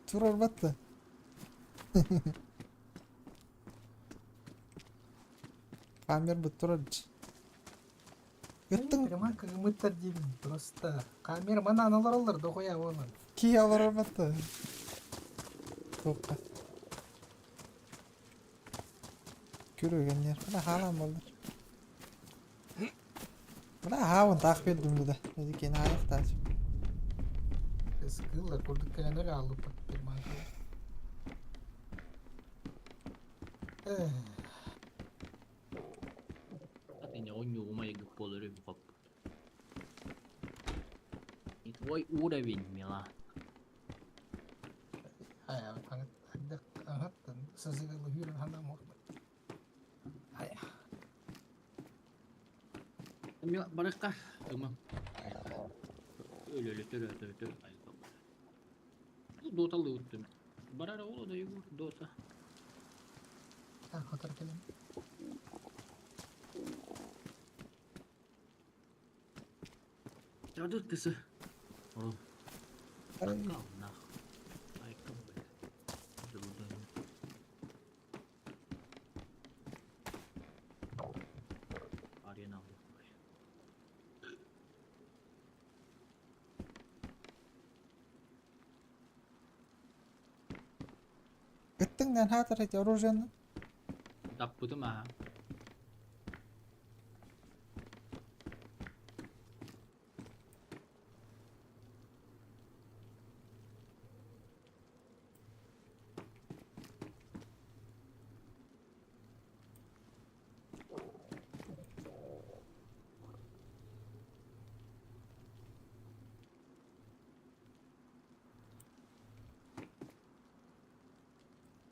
Турар батта. Камер бут турар. Ыттың Прямо кымыттар деймін, просто. Камера мана аналар олар, дохуя олар. ки алар батта. Тоққа. Көрөгеннер. Мына халан болдар. Мына хавын таақ бердім да. Екен аяқ Скыллар курдук кэлэн өлө алып перманка. Эх, Аты не он умай болыр хоп. И твой уровень, мила. Ай, аңаттан сызыгылы хүрін хана мохма. Ай, Мила, барыққа. Ыма. Өлі өлі түрі түрі түрі. Ай, Доталы өттім. Барара ола да Егор, дота. Хотар келем. Жадыр кысы. Орон. Кал, нахуй. Ай, кам, блядь. Забуду. Арена. Ыттың хатыр эти оружиені. Таппытым аха.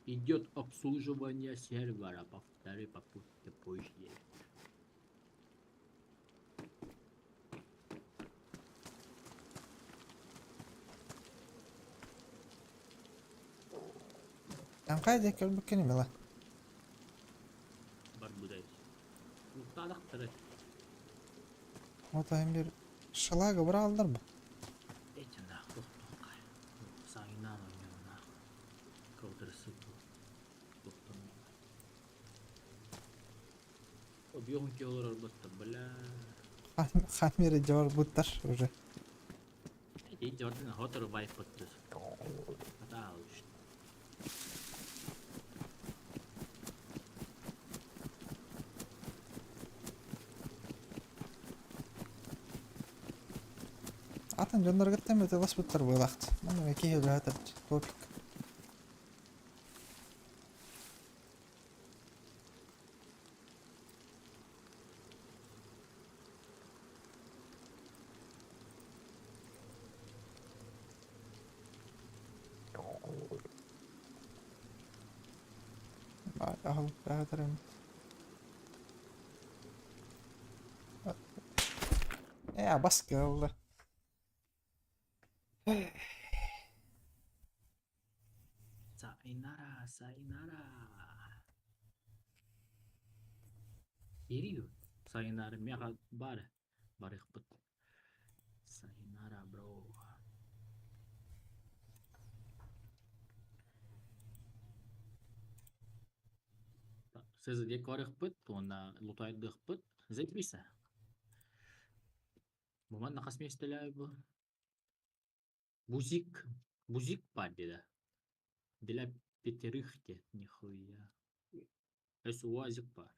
Идет обслуживание сервера. Повтори попытки позже. Ан қайда көлбүккені мила. Бар будайс. Уталақтыры. Отайын bir шалага бір алдыр ба? Эти нахуй тоқай. Сайнан ойнау нахуй. Каудырсы тоқтон. Объем килор арбатта, бля. Хамери жор буттар уже. Эти жордын хотор вайп баттыр. Ата алыш. Атын жондар гыттан бөтө бас буттар буйлакт. Мына эки хеле атыр топик. Ахыл бәтірім. Э, бас кылды. Сайнара, сайнара. Ерию. Сайнара мега бар. Барых бут. Сайнара, бро. Сез корых быт, онна лутайдых быт, заебися. Буман нахас местеләй бу. Бузик, бузик бар диде. Для пятерых диэн нихуя. Өс УАЗик баар.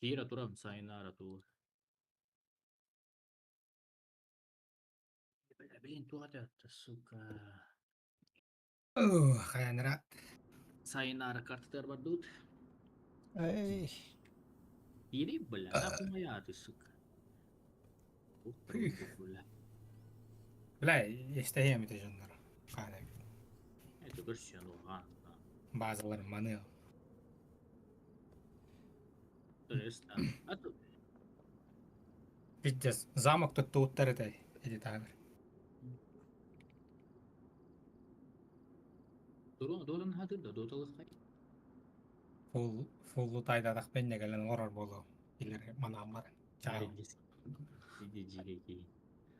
Киирэ туран сайынаара туур. Бля, блин, туох этэ, сука. Хайаныра. Сайынаара картатыгар бардыбыт. Эй, Ири, бля, нахуй моя ты, сука. Ух, бля. Бля, истэһиэм ити дьоннор. Хаана Это көрсүөн улахан. базалар маны. А тут Пиздец, замок тут туттар этэй ити таабыр. Дуотан хатыр да дуоталыххай. Фулл фуллу тайдадах бэнне кэлэн олорор буолуо. Илер манааммар. Чао. Иди жиге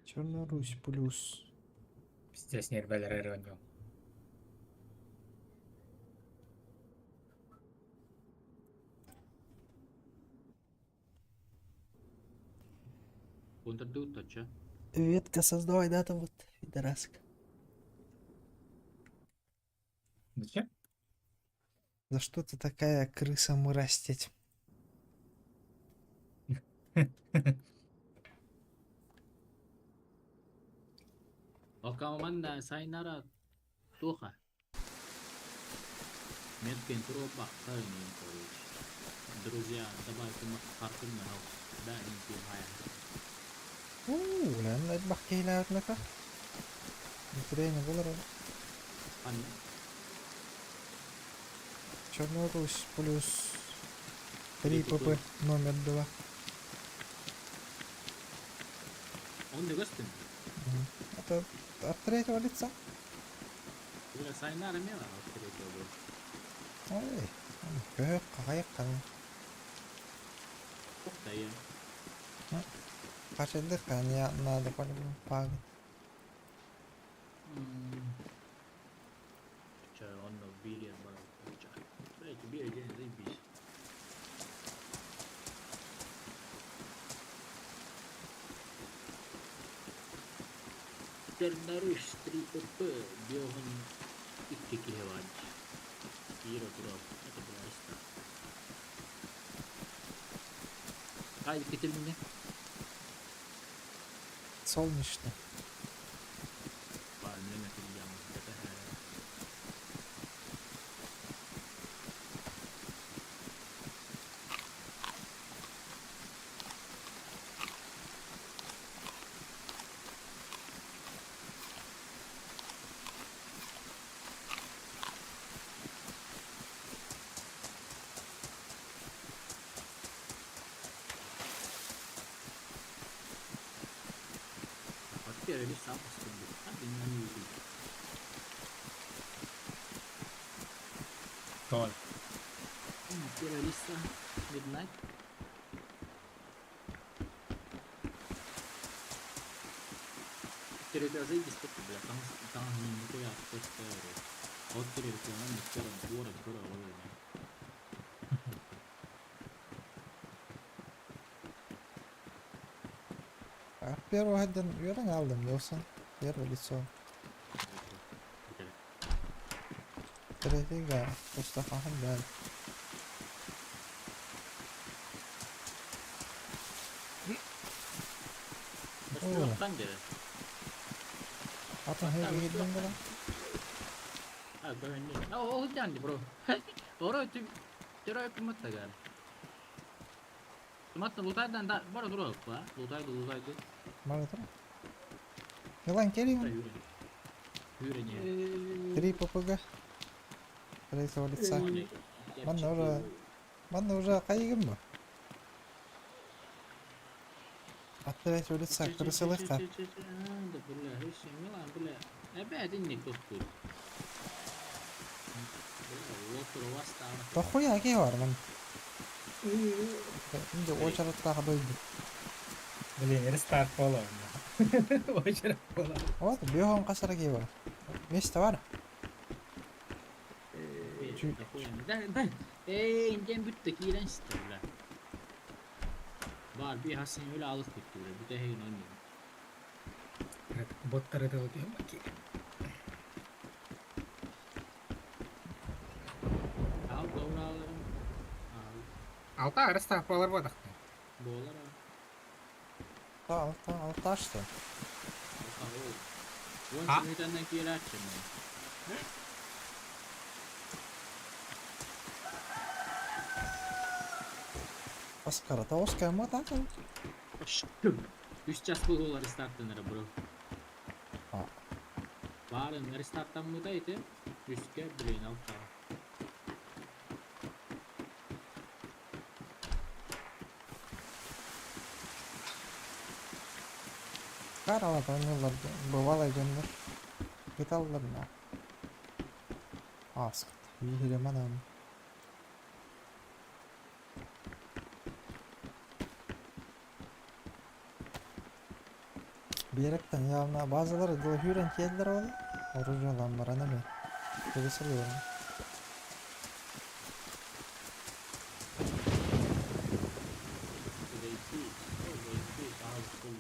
Черная Русь плюс. Пиздец нервелер эрэ Контрдут точа. Ветка создавай, да, там вот, пидораска. Зачем? За что ты такая крыса мырастить? Окауманна сайнара туха. Меткин труба короче. Друзья, давайте мы картын да, не Уу, лэн элбэх киһилээбит Украина булар. Ан Черная Русь плюс 3 ПП номер 2. Он не гостин. Это от третьего лица? Бля, сайнара мела от третьего Ой, көһөк қағайық қаны. Ухта я. Қашайдық қаны надо по-любому пагать. Ча, он били Блять, били день, заебись. Чернорусь 3 ПП, Биоган икки киһи Киира турар, это была Хай, кетилинне. Солнечный. Бар, неме килдям. Это Первый сам Тол. Первая листа, видна. Территория бля, там там не я просто от территория не скоро город город А первого один үөрэн алдым досын. Первое лицо. Третьего Мустафахан да. О. Атын хэ иһиллин була. А, О, бро. Ора тагар. Туматта лутайдан да бара тура па. Лутайды, лутайды. Бара тура. Милан келиң. Юрень. 3 ППГ. Третьего лица. Манна уже Манна уже кайыгым ба? От третьего лица крысылыкта. Да, бля, Милан, бля. Опять инник тут. Похуя кей бар ман. Инде очараттағы дойду. Блин, рестарт бола. Очерат бола. Вот, бьём касара кей бар. Место бар. Чү- Да, да. Эй, инден бүттэ киирэн ситэ бля. Бар bir hasin öyle alıp bitti bile. Bir de heyin oynuyor. Боттары тылы түһэн Al doğru alırım. Al. Алта арыстаах буолар буотахтар. Boğular al. Алта, алта что? Alta ol. А? Вон сümütenden kiri açacağım ben. Оскар, это Оскар, мы так? Үс час буолар рестарттанара бро. А. Баарын рестарттаммыта ити. Үскэ блин алта. Карала тонылар, бывало дьоннор. Кыталлар на. Аскат. Биһире манан. Биэрэктэн явно базалары дылы хүрэн киэллэр ол. Оружиялан баран эми. Кеби сылыйын. Reisi, reisi, az bul.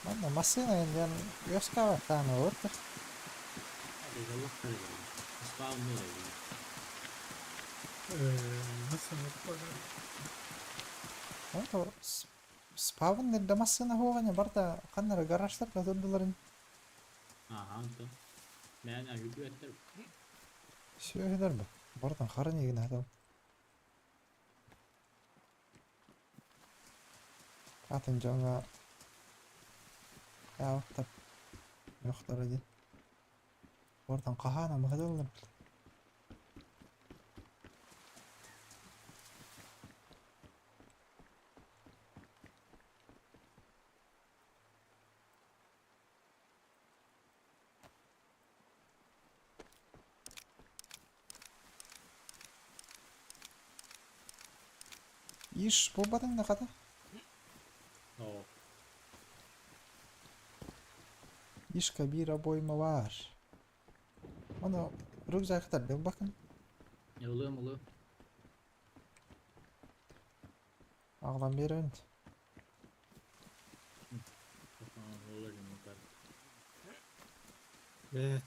Манна массыына диэн үөскээбэт дааны ордук. Allah kahretsin. Spawn ne oldu? Онто спавн да массыына хуоҕаня барда ханнара гаражтар катырдыларын Aha, антон. Мен ажугу эттер. сүөһүлэр бу. Бартан харын игин хатам. Атын дьоҥҥо яабыттар йохтара ди. Бартан хаһаана махадыллар. Иш буолбатыҥ да хата. О, Ишка биир обойма баар. Ону рюкзактар бакын. ылым ылым. Аҕалан биэрэбин. Olur yumurta. Э.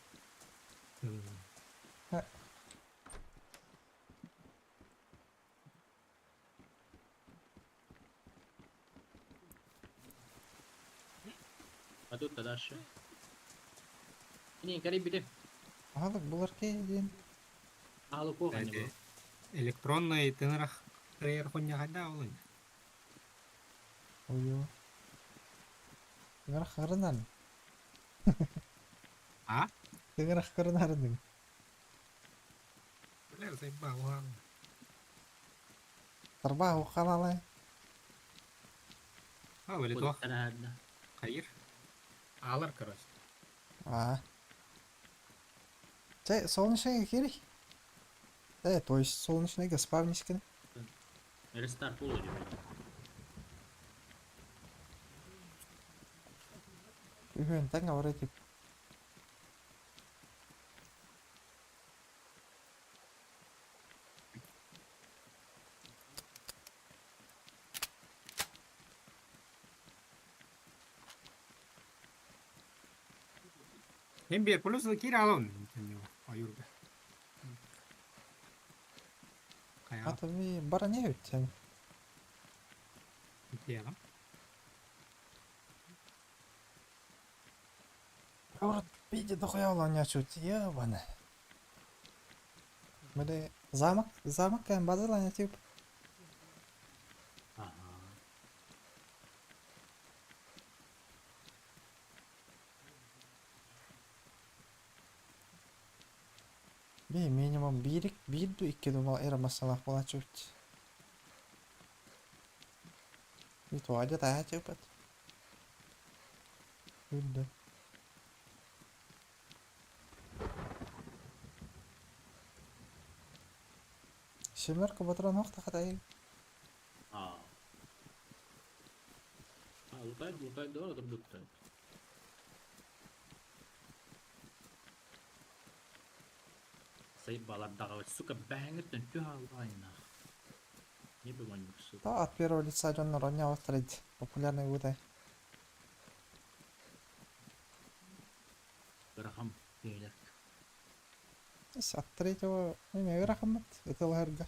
А тут дальше. Не, кari бите. Аһалык булар диэн. Алы коханы бу. Электронный тынырах трейер хуня хада олын. Ойо. Тыҥырах харынан. А? Тыҥырах харынарының. Бля, заебал, ладно. Тарбаа ухалалай. А, или то, хайыр. Алар, короче. А. Чэ, солнечный кири. То есть солнечный спавнискин. Рестарт olur gibi. Үһүн таҥ авара тип. Hem bir плюс кире алын. Аюрга. Кая Ата ми бара не үттен. тиягам. Город видит дохуя не чуть ебаны. Меле замок, замок кәм базаланя тип. Ага. Би минимум бирик бир ду икки думал эра масалах була чуть. Би туадя тая типат. Үндэ. Семерка батыран охта хатай. А. Ал. Лутай, лутай да турбуттар. Сайбалардаҕа сука бэһэҥҥиттэн түһ аллаайнаах. Не быманньык сука. Да, от первого лица дьоннор онньообуттар ити. Популярный бутай. Ырахан бэйэлэр. От третьего эме ыарахаммыт ытылаһарга.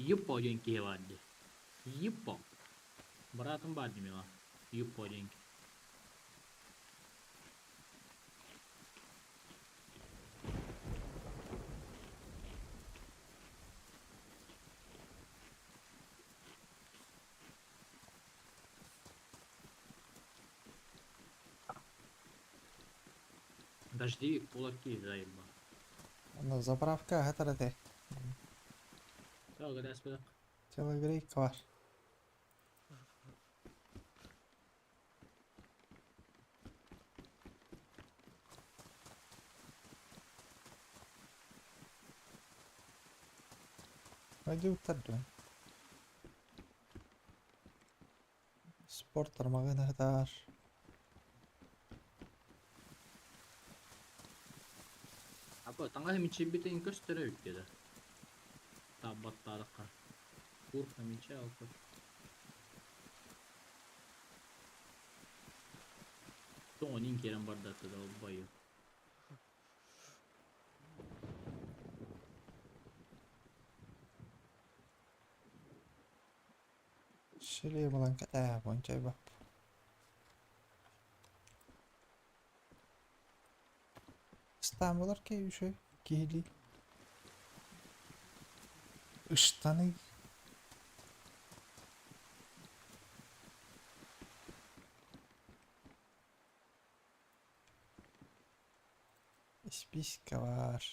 Юппо диэн киһи баар дии. Юппо. Быраатым баар дии миэхэ. Юппо диэн киһи. Дожди, кулаки заебал. Онно заправка аһатар этэ. Тағы да Телогрейка бар. Пойди уттар Спорт тармагын аһатар. Апа, таҥаһы мичийбитин көстөрө үттэ да. Таабаттаарыкка. Куртка мичэ алпа. Тоҕо киирэн бардатты да байы. Шили булан кэтээ, бончай бап. Ыстаан ки үчүгэй киһилии. Ыштаны. Испиискэ баар.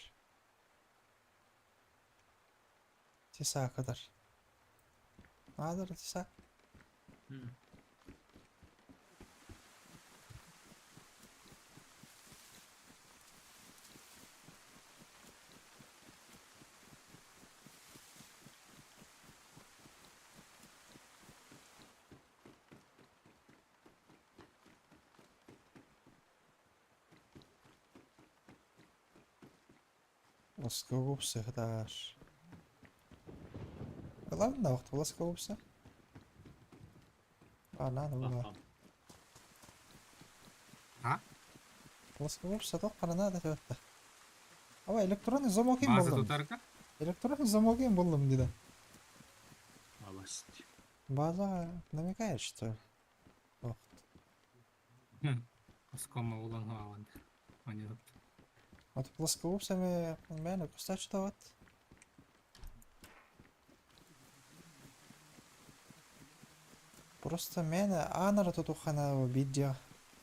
Тесаакадар. Наадыр тесак. Плоскогубцы хатаар. Ылан да вахта плоскогубцы. А, надо было. А? Плоскогубцы тоқ надо төтті. Ава электронный замок им База булдум. тутарга? Электронный замок им булдум деди. Аласть. База намекает, что ли? Ох. Оскома улан хуаван. Они тут. Вот плоскогубцами мені кустачтават. Просто мені анара тутухана видео.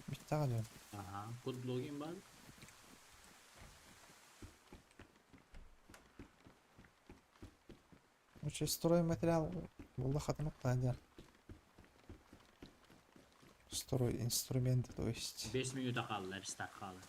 Биттаҕа Ага, код блогин бар. Короче, стройматериал булла хатымык диэн. Строй инструменты, то есть. 5 минута қалды, рестарт қалды.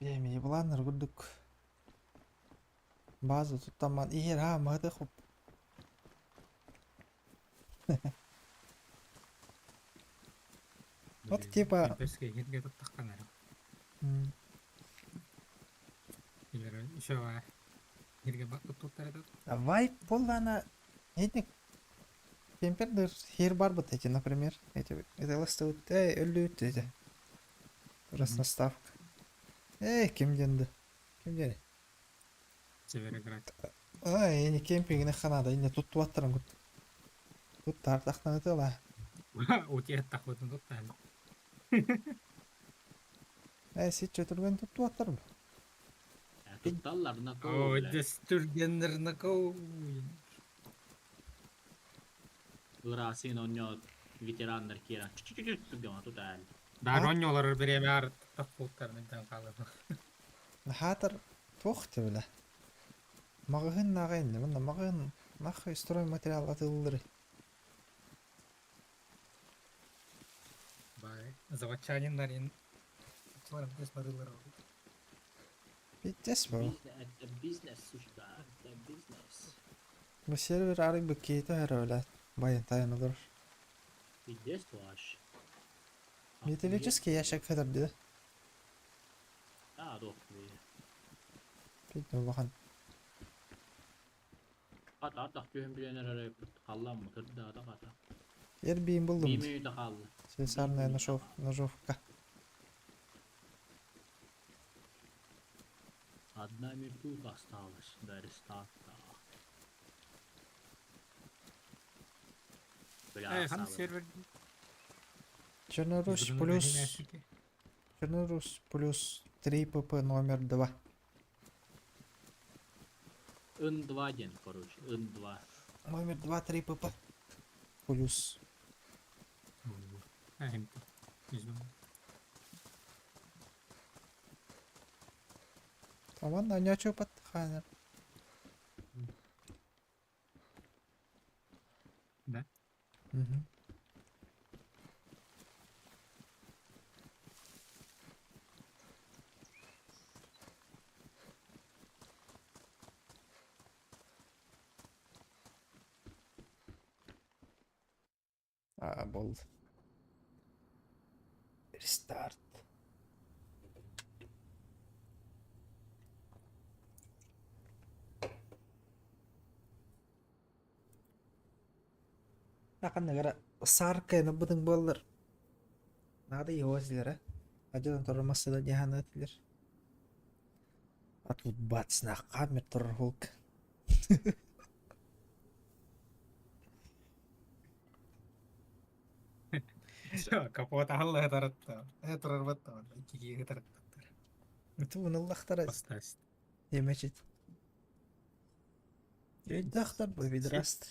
Эми буланнар курдук. База туттаман иһэр аа маты хоп. Вот типа- Имперский хитге туттахтан эрэ. Или еще хитге бак туттар этот. А вайп буоллаана этник кемпердер хер барбыт эти, например. Эти это ластыбыт эй өллүбүт эти. Красноставка. Эй, ким денди? Ким дени? Север играть. Ай, эни кемпингine ханада инне туттубаттарын кут. Туттар тахтан ытыла. Утиэт тахвытын туттан. Эй, ситче түрген туттубаттарым. Тутталлар на Ой, дестүргеннер на кау. Ырасын онньо ветераннар киирэн чү-чү-чү түргэн тутаал. Да, ронньолорор бириэмэ тахпыттарын илдьэн хаалар. Хаатар туох бile. Маҕаһыын нааҕа иннэ, манна маҕаһыын нахуй стройматериал атыылыыр. Бай, заводчаниннарын барылар. Пиздец бу. Бизнес, это бизнес, сучка, это бизнес. Бу сервер арый быккейта эрэ бля. Байын тайын олорор. Пиздец ваш. Металлический ящик хатар дии. А, дохуя. Пиздец улахан. Хата ардах түһэн билэн эрэр халлаан мытырдаата хата. Эрбиин булдум. Биир мүнүүтэ хаалла. Слесарная ножовка. Одна минута осталась до рестарта. Бля, Э, хан сабы. сервер. Чернорусь плюс... Чернорусь плюс 3 ПП номер 2. Н2 день, короче, Н2. Номер 2 3 ПП. Плюс. Таман начо пат ханер. Да? Угу. А, бол. Рестарт. Аканныгара сарка набытың боллар. Надо его злера. Один тормозда диханатылер. А тут бац на камер торгулк. Капот алла таратта. Э турарбатта. Икки таратта. Туныллахтара Бастаст. емечит. Өйдахтар бу видраст.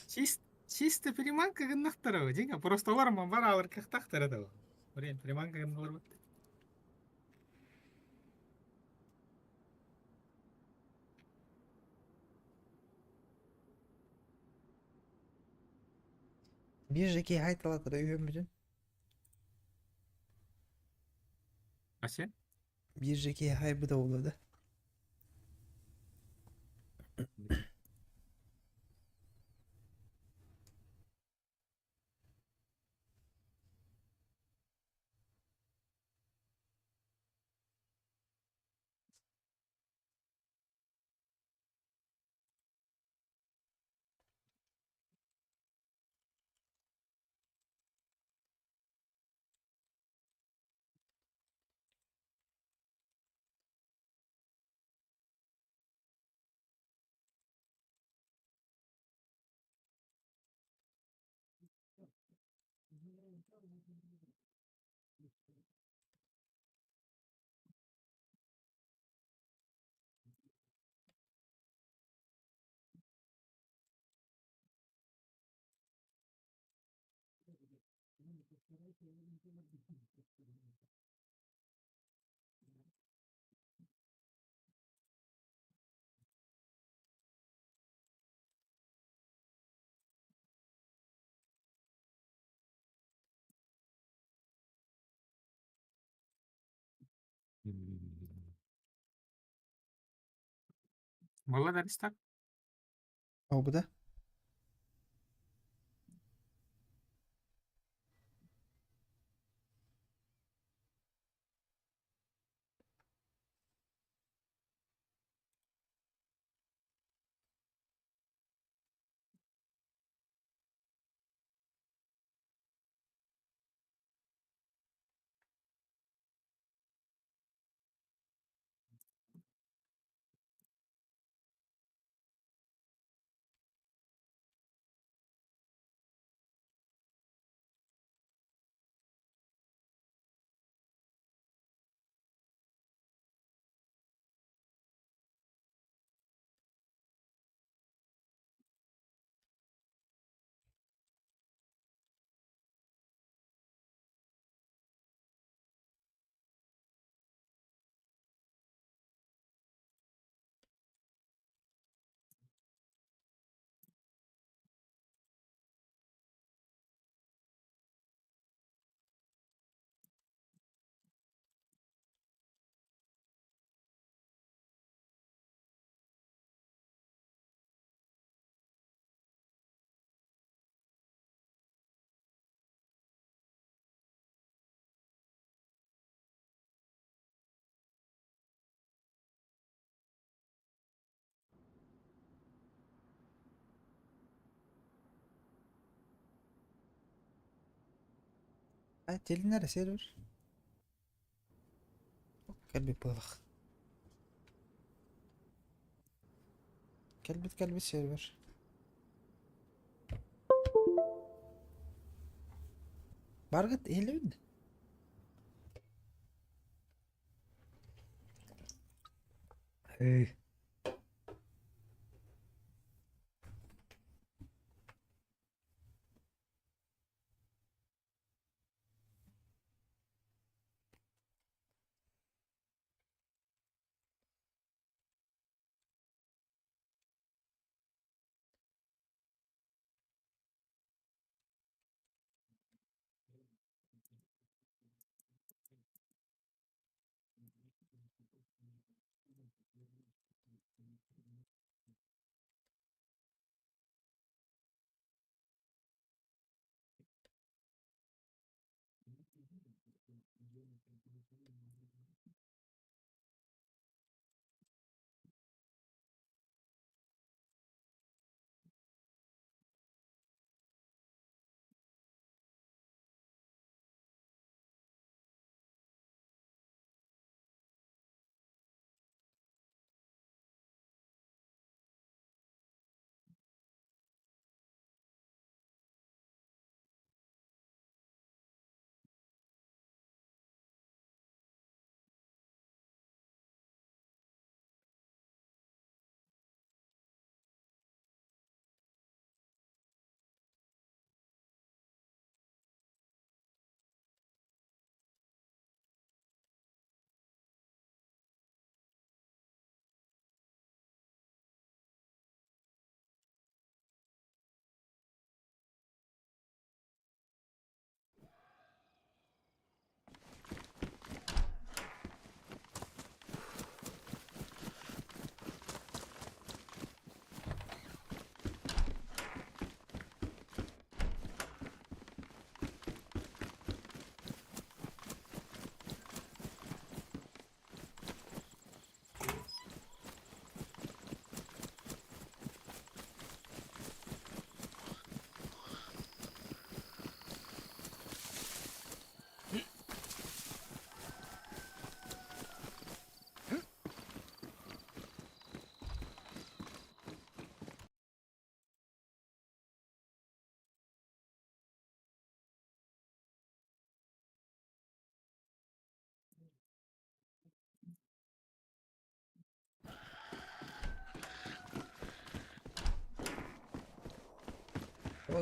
Чисто приманка гыннахтара. Динга просто олар бар алыр кахтахтара да. Блин, приманка гынналар. Биржеки хайталатыр үйөмүтүн. Ася? Биржеки хайбы да болады. Была да так? Обда. Тилиннэр сервер. Кэлбит быһылах. Кэлбит кэлбит сервер. Баргыт иһиллибит. Эй.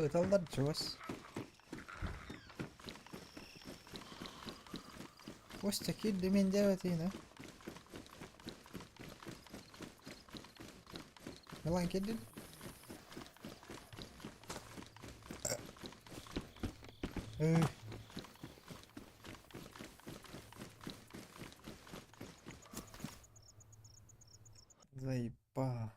Ыталлар чугас. Костя киирдэ мин диэбэтиин Милан киирдин? Эй. Заеба.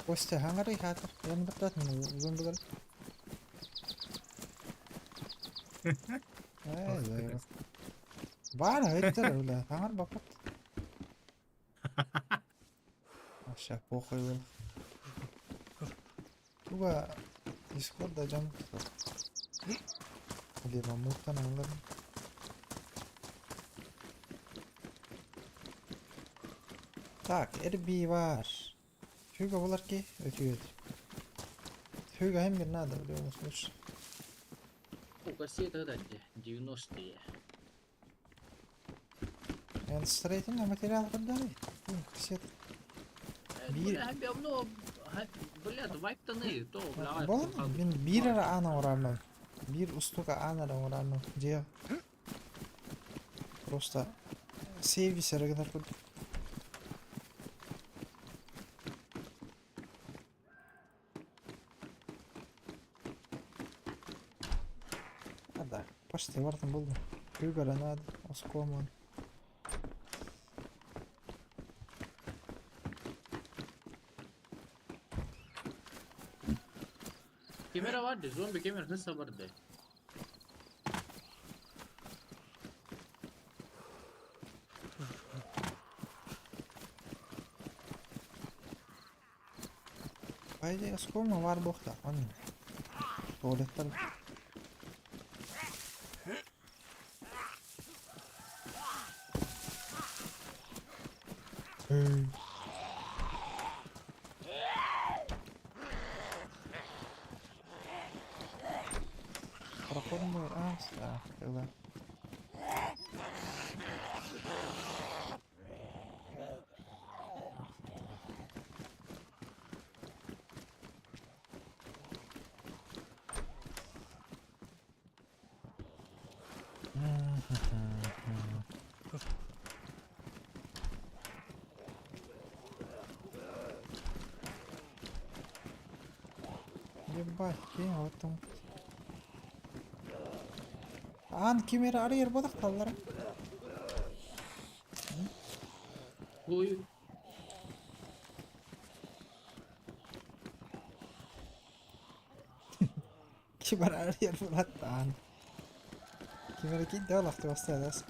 Костя хаҥарай хаатыр. Эн баттаатын узун булар. Эй, заебал. Баар өттөр бля, хаҥар баппат. Вообще похуй был. Туга Дискорда дьон Или мамуттан ыллар. Так, RB бар. Хюга булар ки, өтүөт. Хюга hem bir надо в любом случае. У кассета да, 90-е. Эн строительный материал продали. Кассета. Биир Бля, вайптаны, то, бля, Болон мин биир эрэ аан оҥороормун. Биир устука аан эрэ оҥороормун. Дьиэ просто сервис эрэ гынар курдук. А да, почти бартын булдум. Күүгэрэ надо, оскуомун. Кемера vardı, zombi кемер hızla vardı. По идее, осколма баар буолуохтаах. Онно. Туалеттар. Эй. Прокормный а, да, Ебать, киң оттум. Аан ким эрэ арыйар буолахталлара. Ой, Ким эрэ арыйар буолаттаан. Ким эрэ киирдэ олохтуостаадас.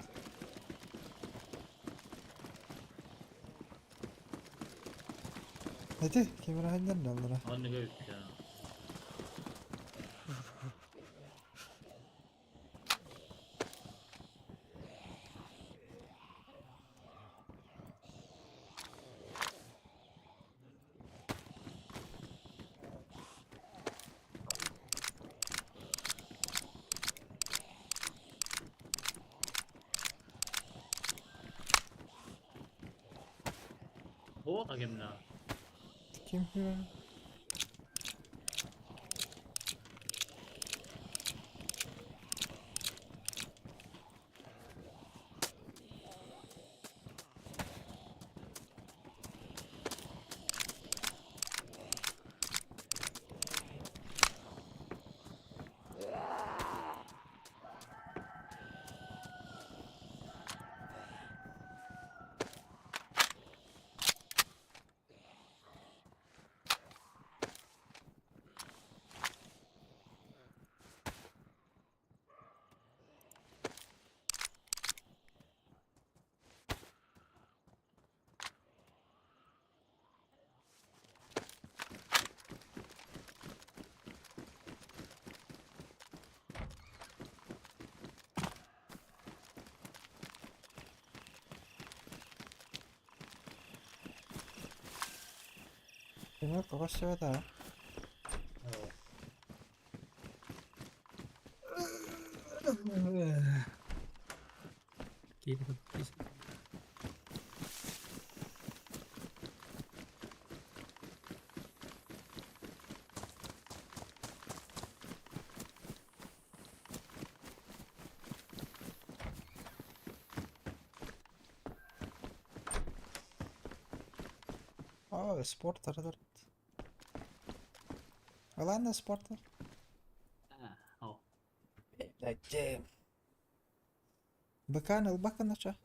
Ити ким эрэ ханньар Анны ya. О, агемна. Ким хүйэн? Кимэр тоҕо сөбөтө? О, спорт ардар. Ладно, спорт. О. Блядь. Быкан ылбакын ача.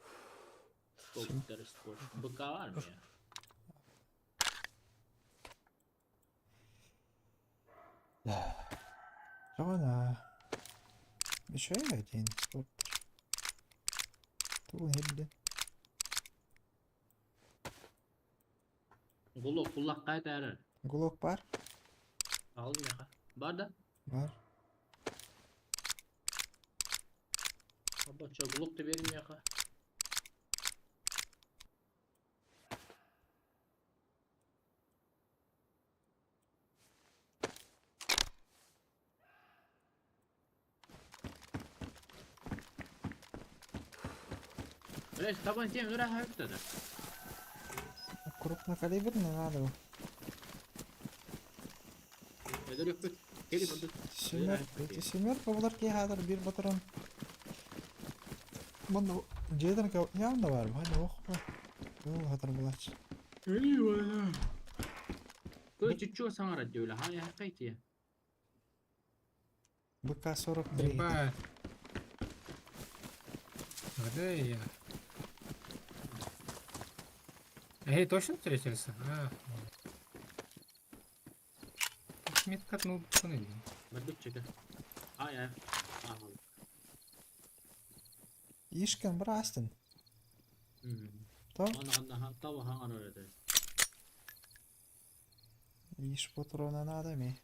Спорт, спорт. Быка var mı ya? Жона. Еще один спорт. Тугун хебде. Gulok, kulak kaytarır. Гулок бар? Aldım ya. Var da. Бар. Abba çok gulok da verim ya. Öyle taban diyeyim öyle hayır da. Крупнокалиберный надо. Семерка, семерка булар ки хазыр бир батырын. Мында жеден явында бар, хadi ох. Ол хатыр булач. Көй чүчү саңара диyor. Ha ya kayıt ya. БК 43. Ебать. Вода я. Эй, точно встретился? А. Метка, ну, Барбыччыга. Ай ай. Ааҕыл. Ишкен брастын. То? Аны таба хаҥар этэ. Иш патрона надо ми.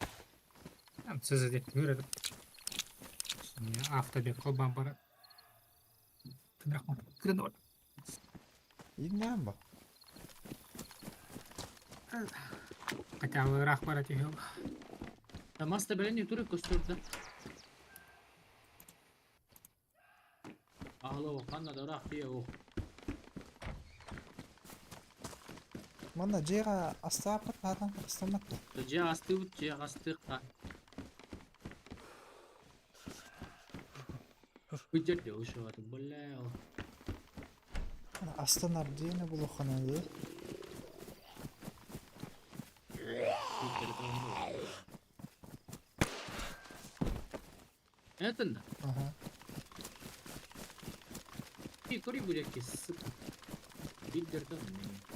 Там ЦЗ деп көреді. Автобек колбан бара. Кырын Игнам ба. Хотя бы рах бара тихел. Маста белен ютуры көстөрдө. Ахло ханна да рах тие ох. Манна жега астаапат хаатан астаматта. Же астыбыт же астыкка. Күжер ушуат бля. Астанар диэни булуханады. Это да. Ага. И кори будет сука. Биддер да не.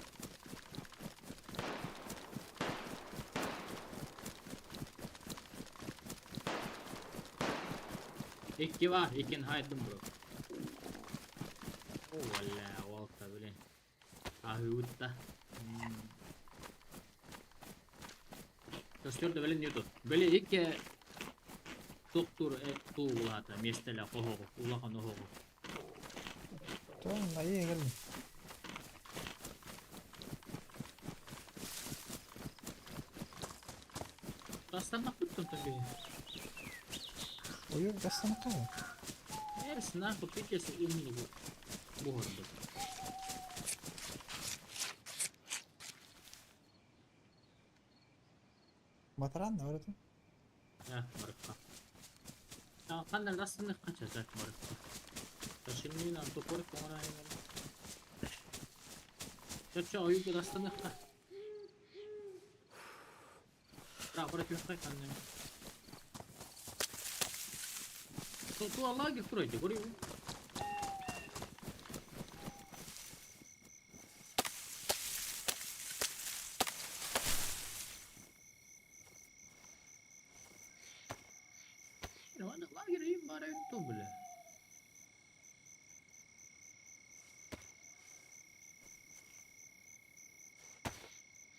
Икки бар, икин хайдым бро. О, валля, волта, блин. Ахыутта. Көстөрдө белен юту. Били икки доктор туулата местеле кохогу, улахан охогу. То найы келдим. Тастанак туттун таби. Ойур дастанакка. Эрс нахуй пикес умный бу. Бугорду. Батаран да баратын. Э, барыкка. Кандай дастанак канча зат барыкка. Ташинмин антопор коңрайын. Чача оюга дастанакка. Бра, бра, тюхай кандай. Ту лагерь строите, говорю. Лагерь им барай ту, бля.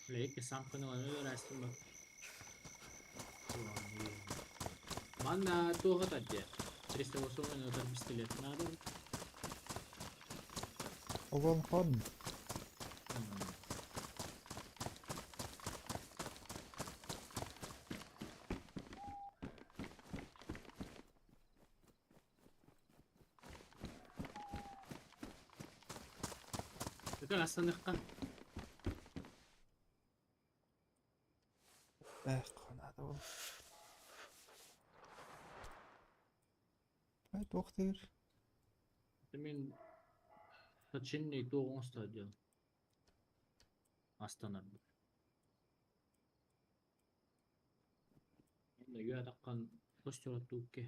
Бля, эки самканы өлөрөстүм ба. Манна туға тадде. 380 өтөр пистолет надо. Огон хон. Өкөр астаныкка. Эх, хонады ол. Ай, доктор. Мен Сочинный туғын стадион. Астана. Енді үйе таққан костер туукке.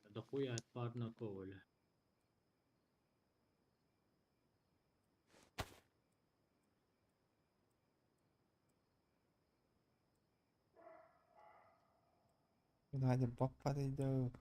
Дохуя от парна коваля. Hadi баппа дейді.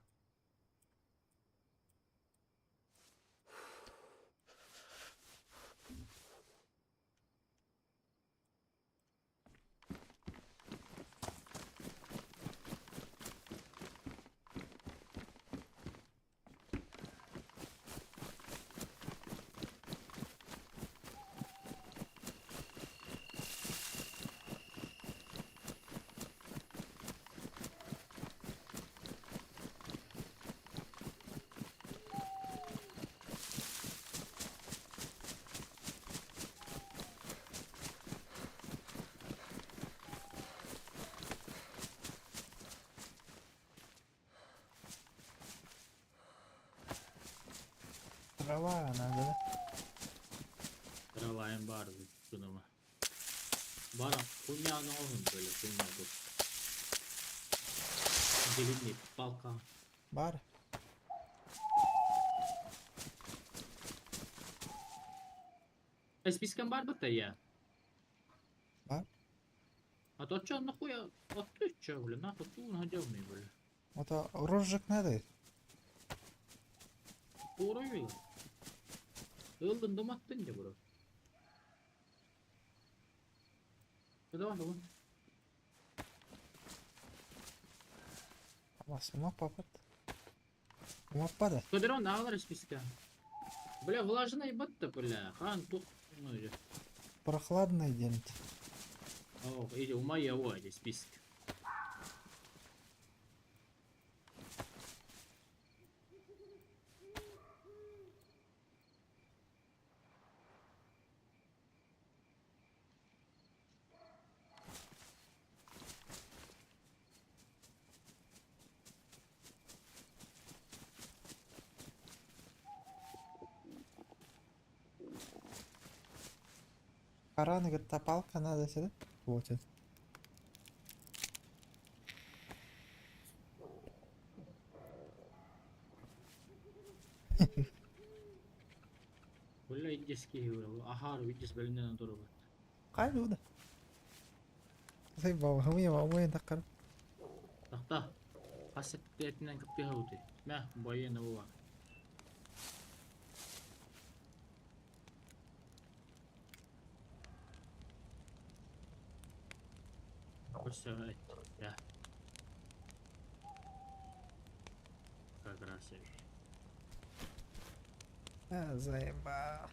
Трава надо, да? Трава бар гыныма. Бара хуйня оғын бөлі хуйня тут. Длинный палка. Бар. Спискам бар быта я. Бар. А то чё, нахуя? А ты чё, бля, нахуй ты надёвный, бля. Это розжиг надо. Уровень. Ылдын доматтын де бро. Давай, давай. Бас, папат. Умаппада. Көдөрөн ағалар списка. Бля, влажный батта, бля. Хан тух. Ну, же. Прохладный день. О, иди, умай его, иди, список. Хараны, говорит, та палка надо сюда. Вот это. Бля, индийский говорил. Ага, видишь, блин, на дорогу. Қайда? Заебал, умеем, таққар. Тахта. Хасеттетинен кыптыга ути. Мә, бойын була. Все, я. Как раз. А, заебал.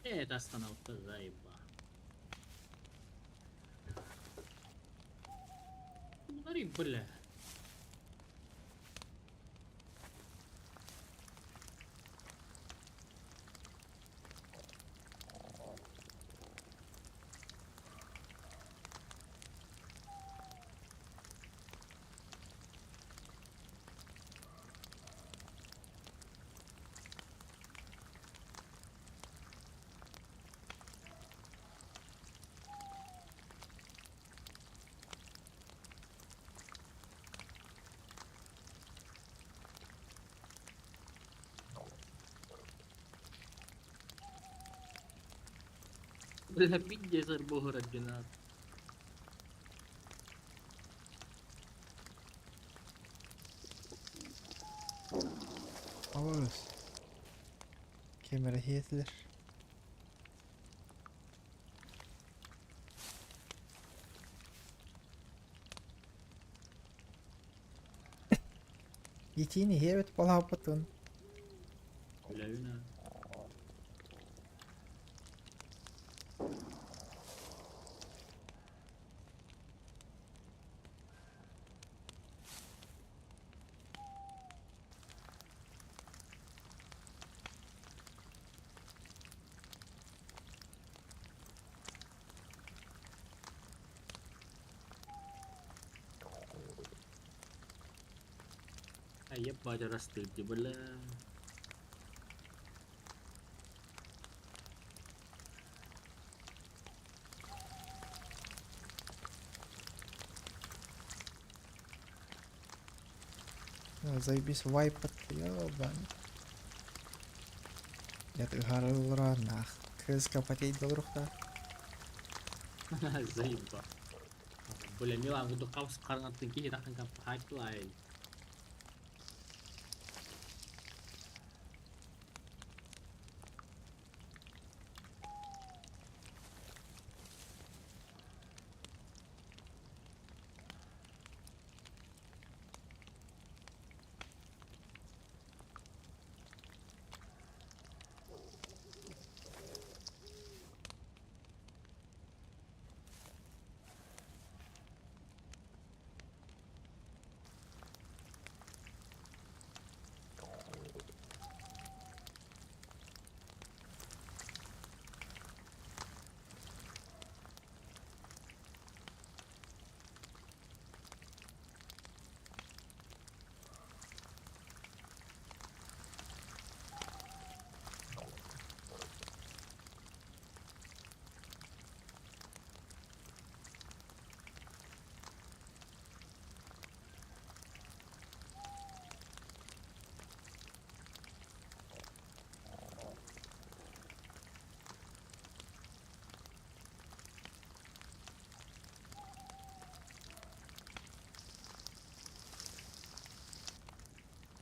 Это остановка заеба. Смотри, бля. Бля, пиздец, Богород 12. Алабыз. Кемере хиетилер. Итини хебет балапытын. Бля, вина. А ебать растыльте, бля. Заебись вайпат, ёбан. Я ты гарылра нах. Кызка потей долрухта. Заеба. Бля, Милан, буду каус карнаттын кихи тахын кап хайтлай.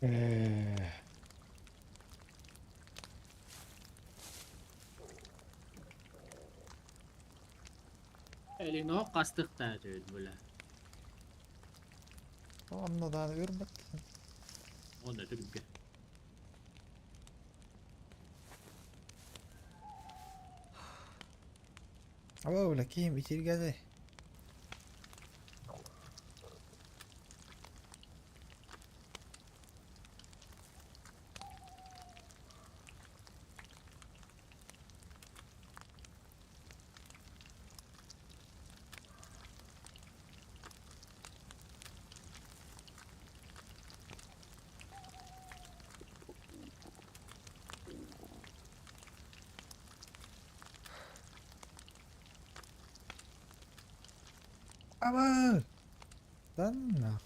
Ээ. Элиноох хастыктаах үһү бля. Онно даҕаны үрбэт. Онно түргэн. Оо, бля, киһим итиргэтэй. Абы! Да нах.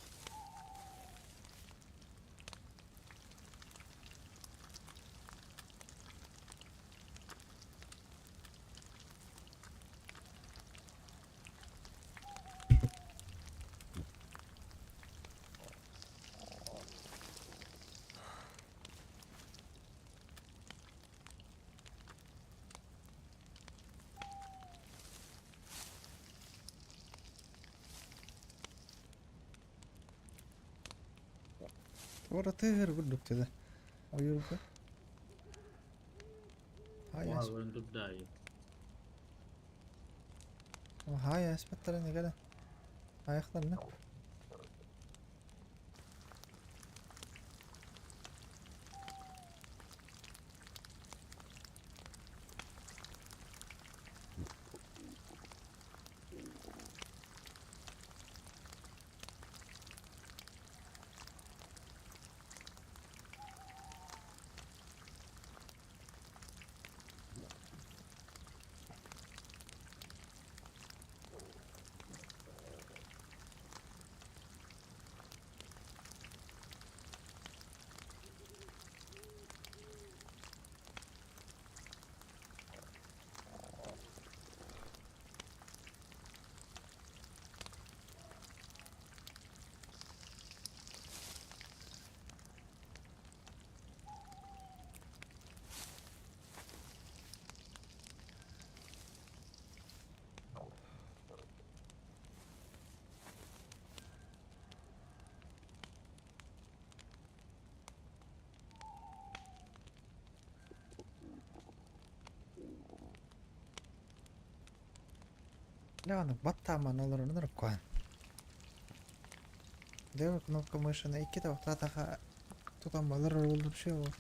Туора тыаһыр курдук дьэ ойуурга. Хаайас Уһалларын турдаайы. хаайаспаттара нигара. Аяқтарына. Ляны баттааман олорон куан. Левая кнопка мыши на икки тавтатаха тутан балар oldu bir şey oldu.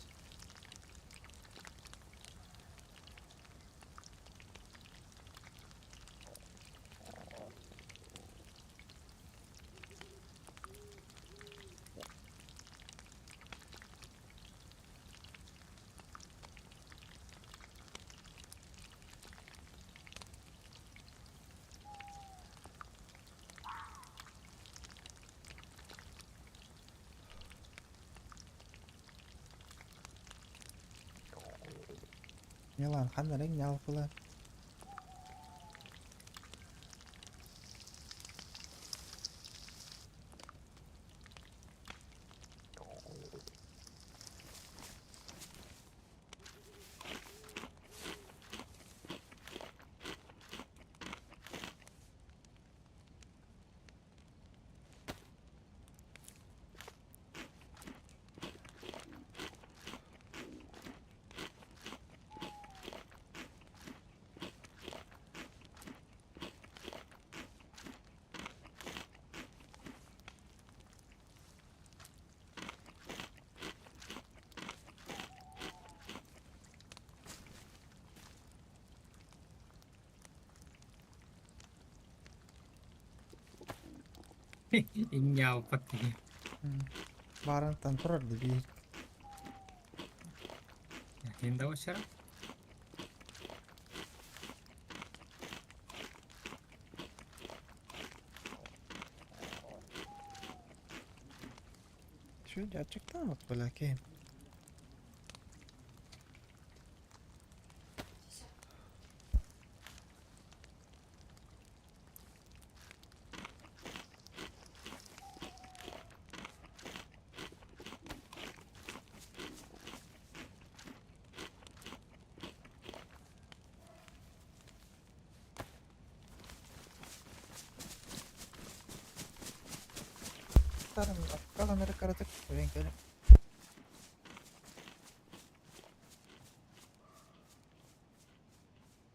Милан ханна рeng нялпыла. Инньаалбат киһи. Барантан турар да биир. Ким да очара? Şu gerçekten bak böyle ki. Тарым каламера каратык ренкеле.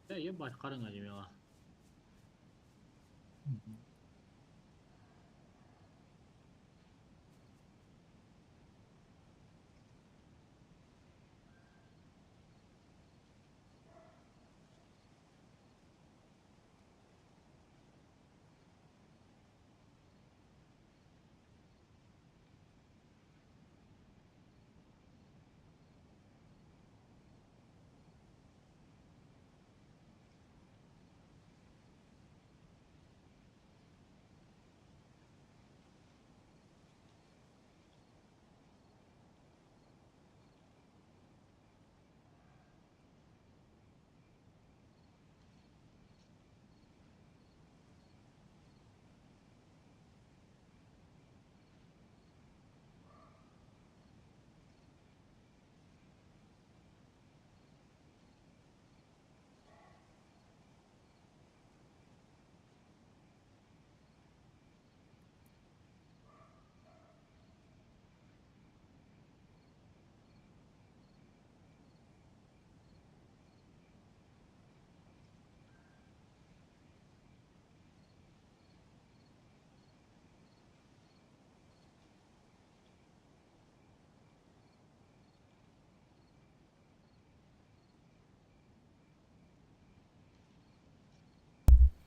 Ебать, харыҥа димеҕа.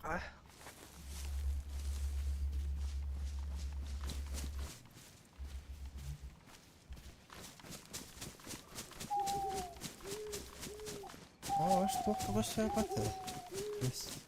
Ah. О, что хорошая пата. Есть.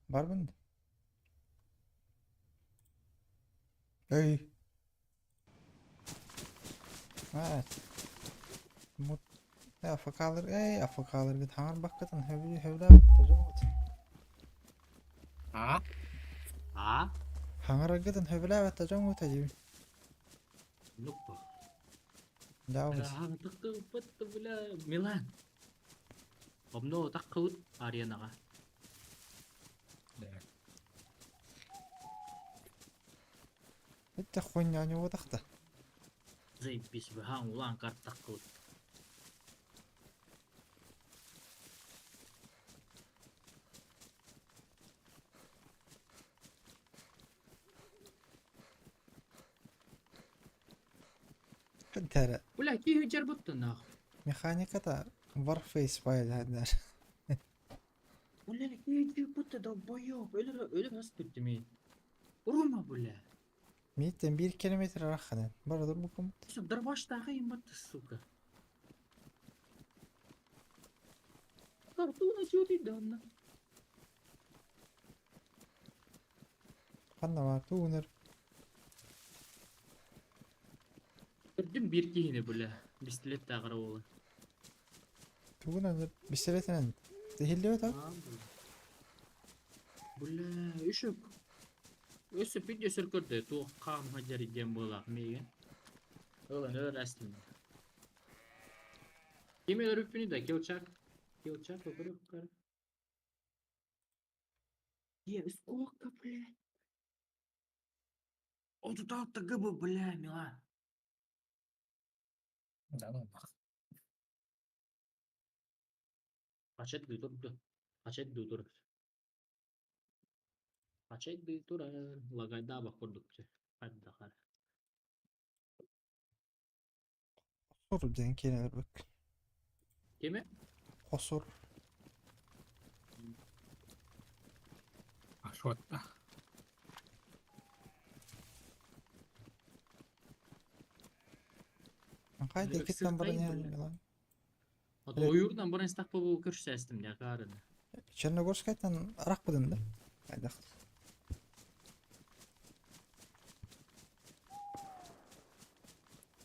Барбын. Эй. Evet. Mut AFK'lar ey AFK'lar git hangar bakkatan hevli hevla tajawut. А? А? Hangar gitан hevla tajawut tajib. Ну-ка. Давай. Бля, Милан. Обно таққыбыт аренаға. Да. Это хуйня не вот ахта. Заебись, бахан улан карт таққыбыт. Тәрі. Бля, киһи жарбыттын нах. Механиката Warface файл хаднар. Бля, киһи жарбытты долбоёб. Өлөр өлөр нас бүттү Урума, бля. Миттен 1 километр арахадан. Барадыр букум. Дробаштағы имбатты, сука. Картуна чути данна. Ханна бар туунер. Көрдүм бир киһини, бля. Пистолет тағыр олы. Туунер пистолетинен. Tehilli так. Бля, еще Өсө видео сөр көрдө, ту кам хажар иген болак миген. Ылын өр әслин. Ким өлөрүппүнү да Килчак. Килчак өкөрөп кар. Е, сколько, блядь? 36 ГБ, бля, Милан. Да ну нах. Качать дуу Качать дуу Качать дуу лагайдаабах курдук хайдахар. Хосур диэн киирэн өлбүк. Кими? Хосур. Ашотта. Хайда иккиттэн баран иһэн Милан. Ойуурдан баран истахпа бу көрсөстүм дя каарыны. Черногорскайтан арахпытын да. Хайдах.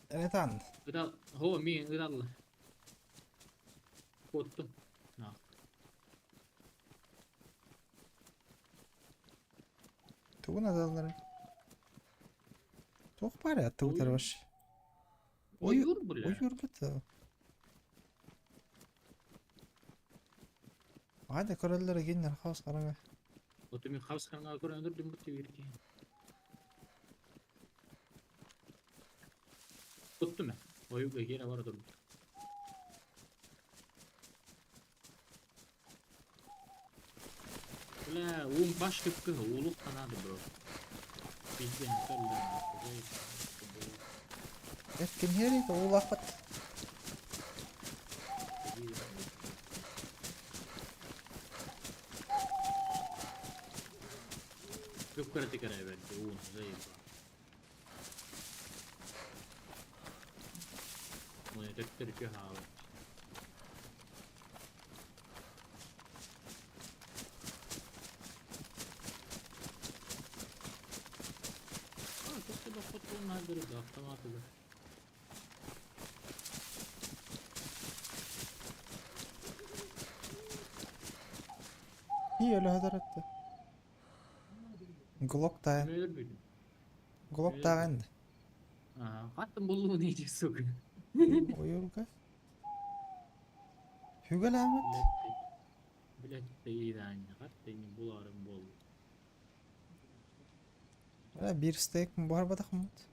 Этан. Ыдал, хо ми ыдал. Куоттум. Тугун адаллары? Туох баар тугутар баш. Ойуур бля. Ойуур быта. Хайда көрөллөр гиннер хаус караңа. Оту мин хаус караңа көрөн өндүрдүм бу тибирки. Куттум мен. Ойууга кире бара турбут. Бля, уум баш көпкө уулук канады бро. Бизден көлдөн. Эт ким хери уулаахпат. Көп көрөтө кере берди уун заеба. Муну төттөр хаалы. А, тут тебе хотел надо автоматы. И өлө хадаратты. Глок тайын. Мөлөр бүдүм. Глок тайын. Ага, хаттым болуу не сука. Ойурга. Хүгел Ахмет. Блять, ты хатты не буларым бол. Бир стейк бар батахмут.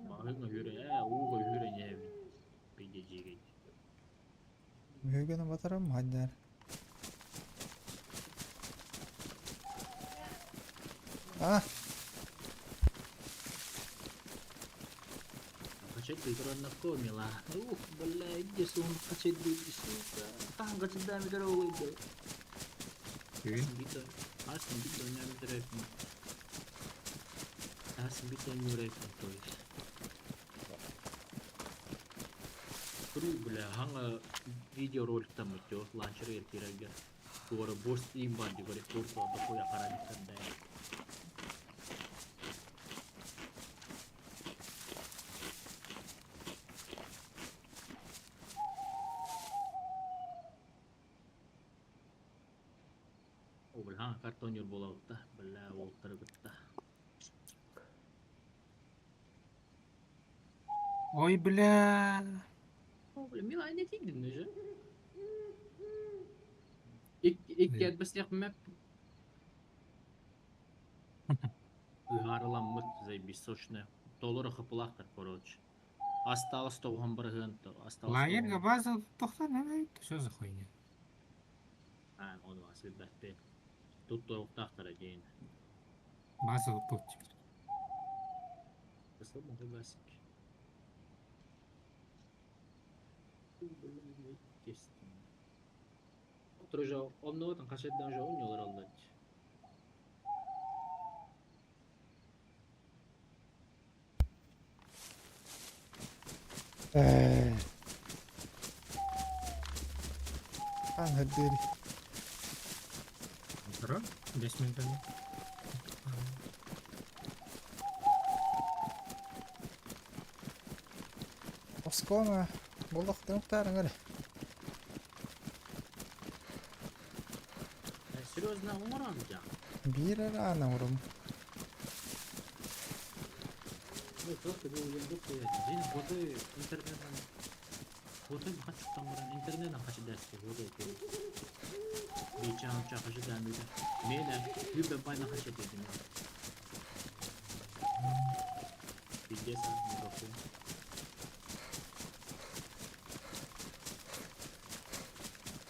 Багыңа хүрө, э, ууга хүрө не Биде жеген. Хүгені батарам хаддар. А, Качать дыграннако мила. Ух, бля, иди сон, качать дыгри, сука. Там качать дорогу иду. Күн. Бито, асан бито ням дрепни. Асан бито не рэпни, то есть. Кру, бля, ханга видеоролик там өтө, ланчер еркерге. Туара бос им бар ди говорит, курсу дохуя харабиттан да. О, бля, картонер болауытта, бля, олтыры бітті. Ой, бля. О, бля, Мила, не тигдин уже. Ик ядбасяк мэп. Ыгарыламмыт заебись сочная. Доллары хыпылахтар, короче. Осталось тоғын бір гынты. Осталось Лагерь тоғын. база тохтар, что за хуйня? А, он вас билбәтте. Тут тоқтақтар дейін. База тут теперь. Кысыл моғы басик. Кестим. Дружа, онны кашеттен уже ойнолор алды. Хан хаддери. Здорово. 10 минут. Оскома болдақтан ұқтарың Серьезно, оңорам жа. Бир ана урум. Ну, просто был я дух, день воды интернет. Отой хаччыттан баран интернетен хачыдааска буолуо этэ. Биичаан чахачыдаан үтэ. Миэнэ үүбэ байна хачыдыдым. Пиздец, микрофон.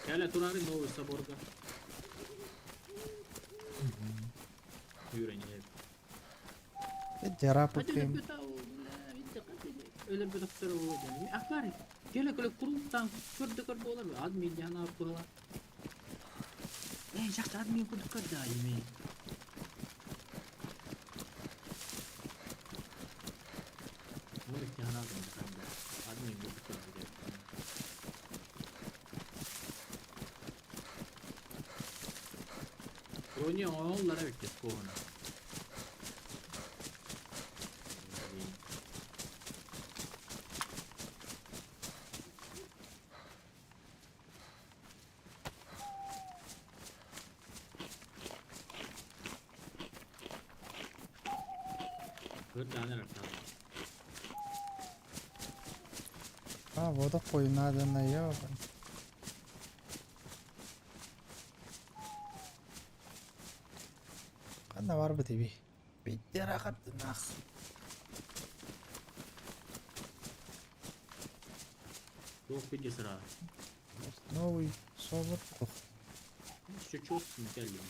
Кэлэ турары новый соборга. Юра не Дьарапыкым. Кэлэ кэлэ куруктан көрдө көр буолар админ диэн ааппыла. Ээ жакта админ курдук көрдө айми. Bunu диэн админ курдук көрдө. Броня оҥоһуллара эбит куоһуна. Кырдаан эрэ. А, вода хуй надо наебан. Ханна барбыт иби. Биттер ахаттынах. Туох виде сыра. Новый собор. Ох, Чуть-чуть кэллим.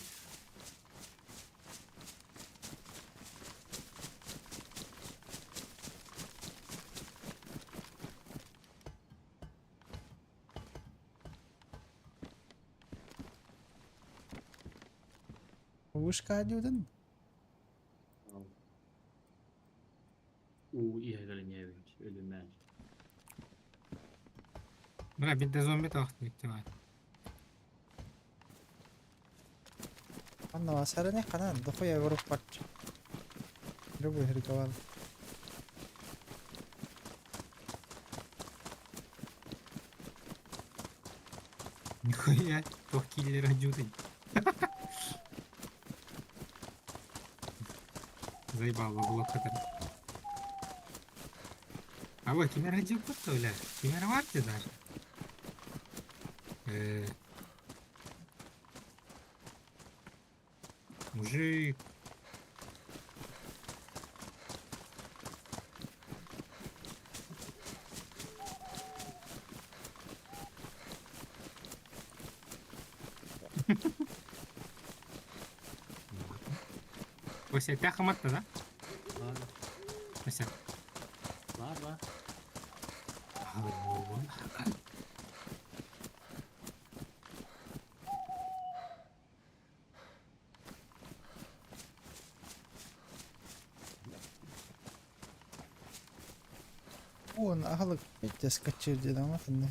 Вышка одюден. Уу иһэгэлэнээбит өлүмээн. Бля, бинте зомби тахты баар. Анна саране ханан дохуя группат. Любой ритуал. Нихуя, туох киллер одюдый. Заебал в углу который. А вот, кимер одюд бля. Кимер варте даже. Мужик. Ося, тяха матта, да? Бар, Ося. бар, бар. Он ахалык пиздец качыр деді ама тынны.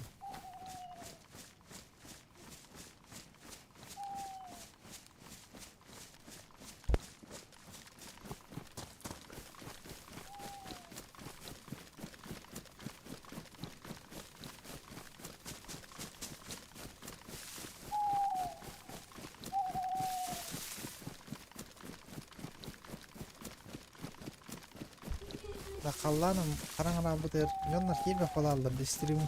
Халланым қараңғыра бұтыр. Жоннар кейбе қолалдар дестрим.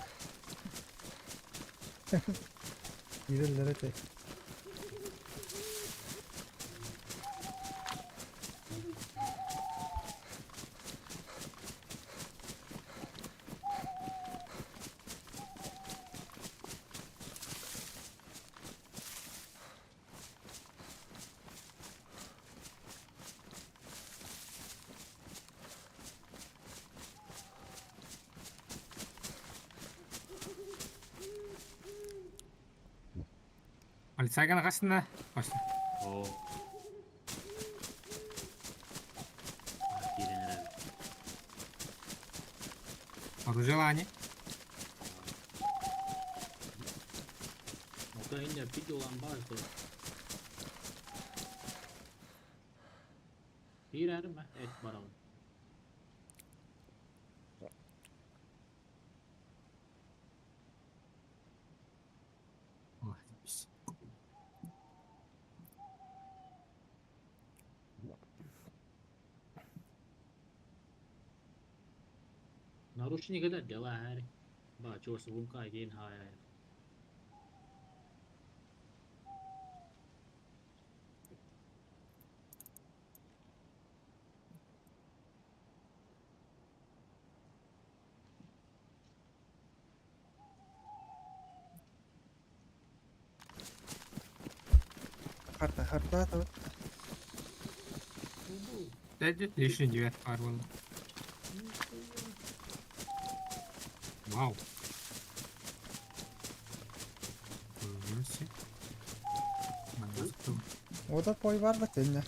Иреллер эте. Полицайгана хасына. Ося. Оо. Киирэн эрэ. Оружие Ота инде видеолан бар то. Киирэрим эт барабын. Ой, пись. Наручник это дела хари. Ба чугас уунка диэн хаайа. Харда хардаатабыт. Лишний девять пар было. Вау. Ода пой бар да тэннэ.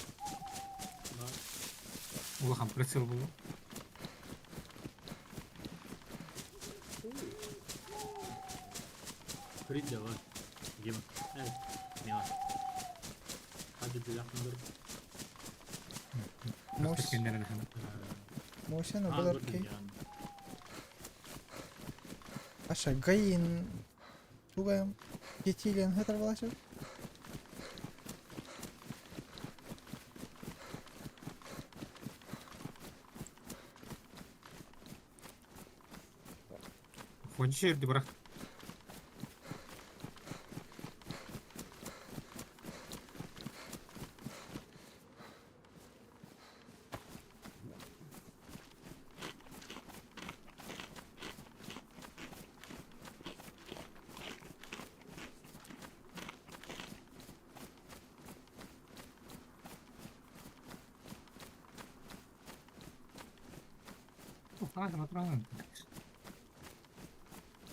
Улахан прицел был. Прид давай. Дима. Эй, Мила. Hadi bir Мусь. Мусина булар кей. Аша гаин тугаем кетилен хэтэр балачы. Хочешь ерді бірақ.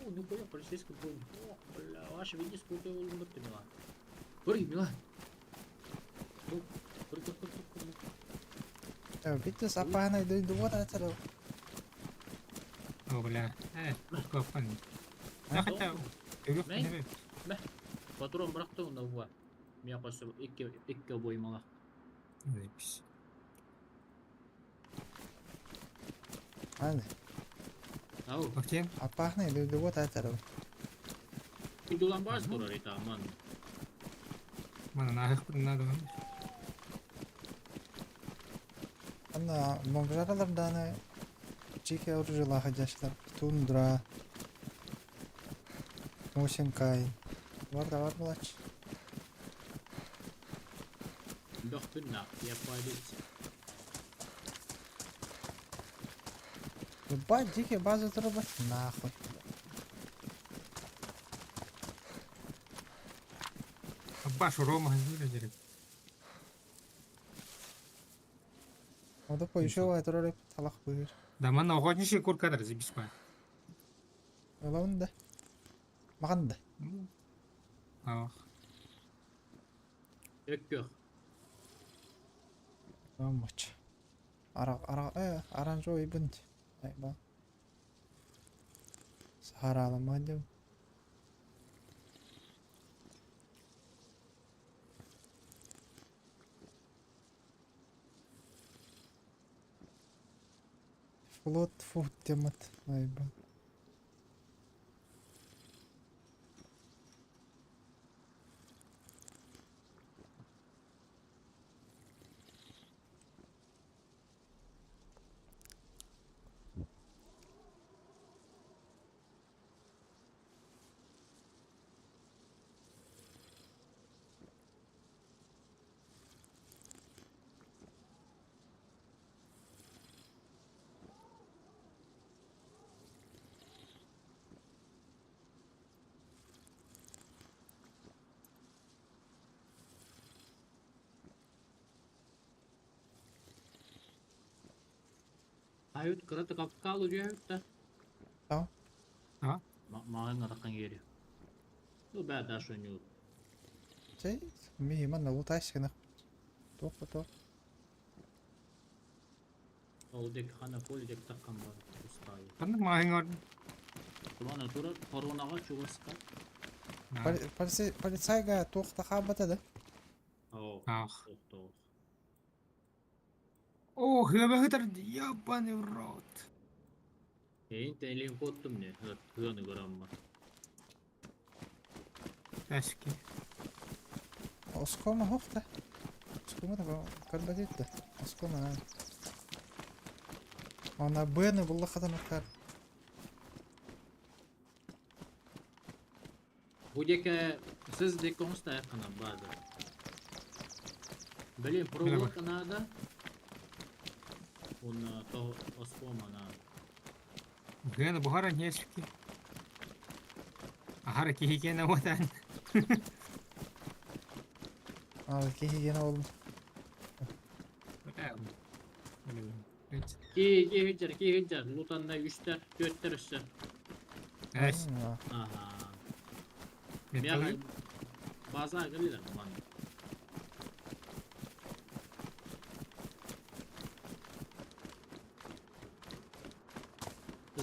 О, нихуя, полицейский бронь. О, бля, ваше видите, сколько я улыбнуть Мила. Прыг, Мила. Ну, прыг, прыг, прыг, прыг. Видите, сапаана дойдуот атар. О, бля. Капан. Я хотя... Патрон бырахты онда буа. Меня просто икки икки обоймала. Запись. Аны. Ау. Окей. Апаахна дойдуот атар. Кудулан баз турар ita аман. Мана нахых надо. Анна бомжаралар даны чики оружие ходящилар. Тундра. Мусинкай. Бар да бар булач. Бөхпүн я полиция. Ебать, дикие базы трубы. Нахуй. Башу Рома выразили. Ода по еще айтырар талак быыр. Да мана охотничий куркадыр запись па. Олавын да. Маған да. Ах. Өккөх. Амач. Ара ара э аранжо ибнт. Ай ба. Сахараламадым. Флот фут темат. Ай ба. Айут кыраты капкалы жүйөттө. Tamam. А? Маған атакан кери. Ну бә даш ойнуу. Чей, ми манна лутайсыгына. Тоқ тоқ. Ол дек хана поле дек таккан бар. Устайы. Кандай мағың Кулана тура коронага чугаска. Полицайга тоқта хабата да. О, Ах. тоқ. Ох, я бахытар, ебаный в рот. Эйн телин коттум не. Хыны грамма. Ташки. Оскома хохта. Оскома да көрбөтүттэ. Оскома на. Она бэны булла хатан кар. Бу диэки сыз диэки оҥостайаххына бааза. Блин, проволока надо. Уонна то оскуома надо. Гена буһара ньиэски. Аһара киһи киэнэ уотан. Ал киһи гена ол. Ки киһи киһи лутанна үстэр, түөттэр өссө. Эс. Ага. Мен база кэллилэр манна.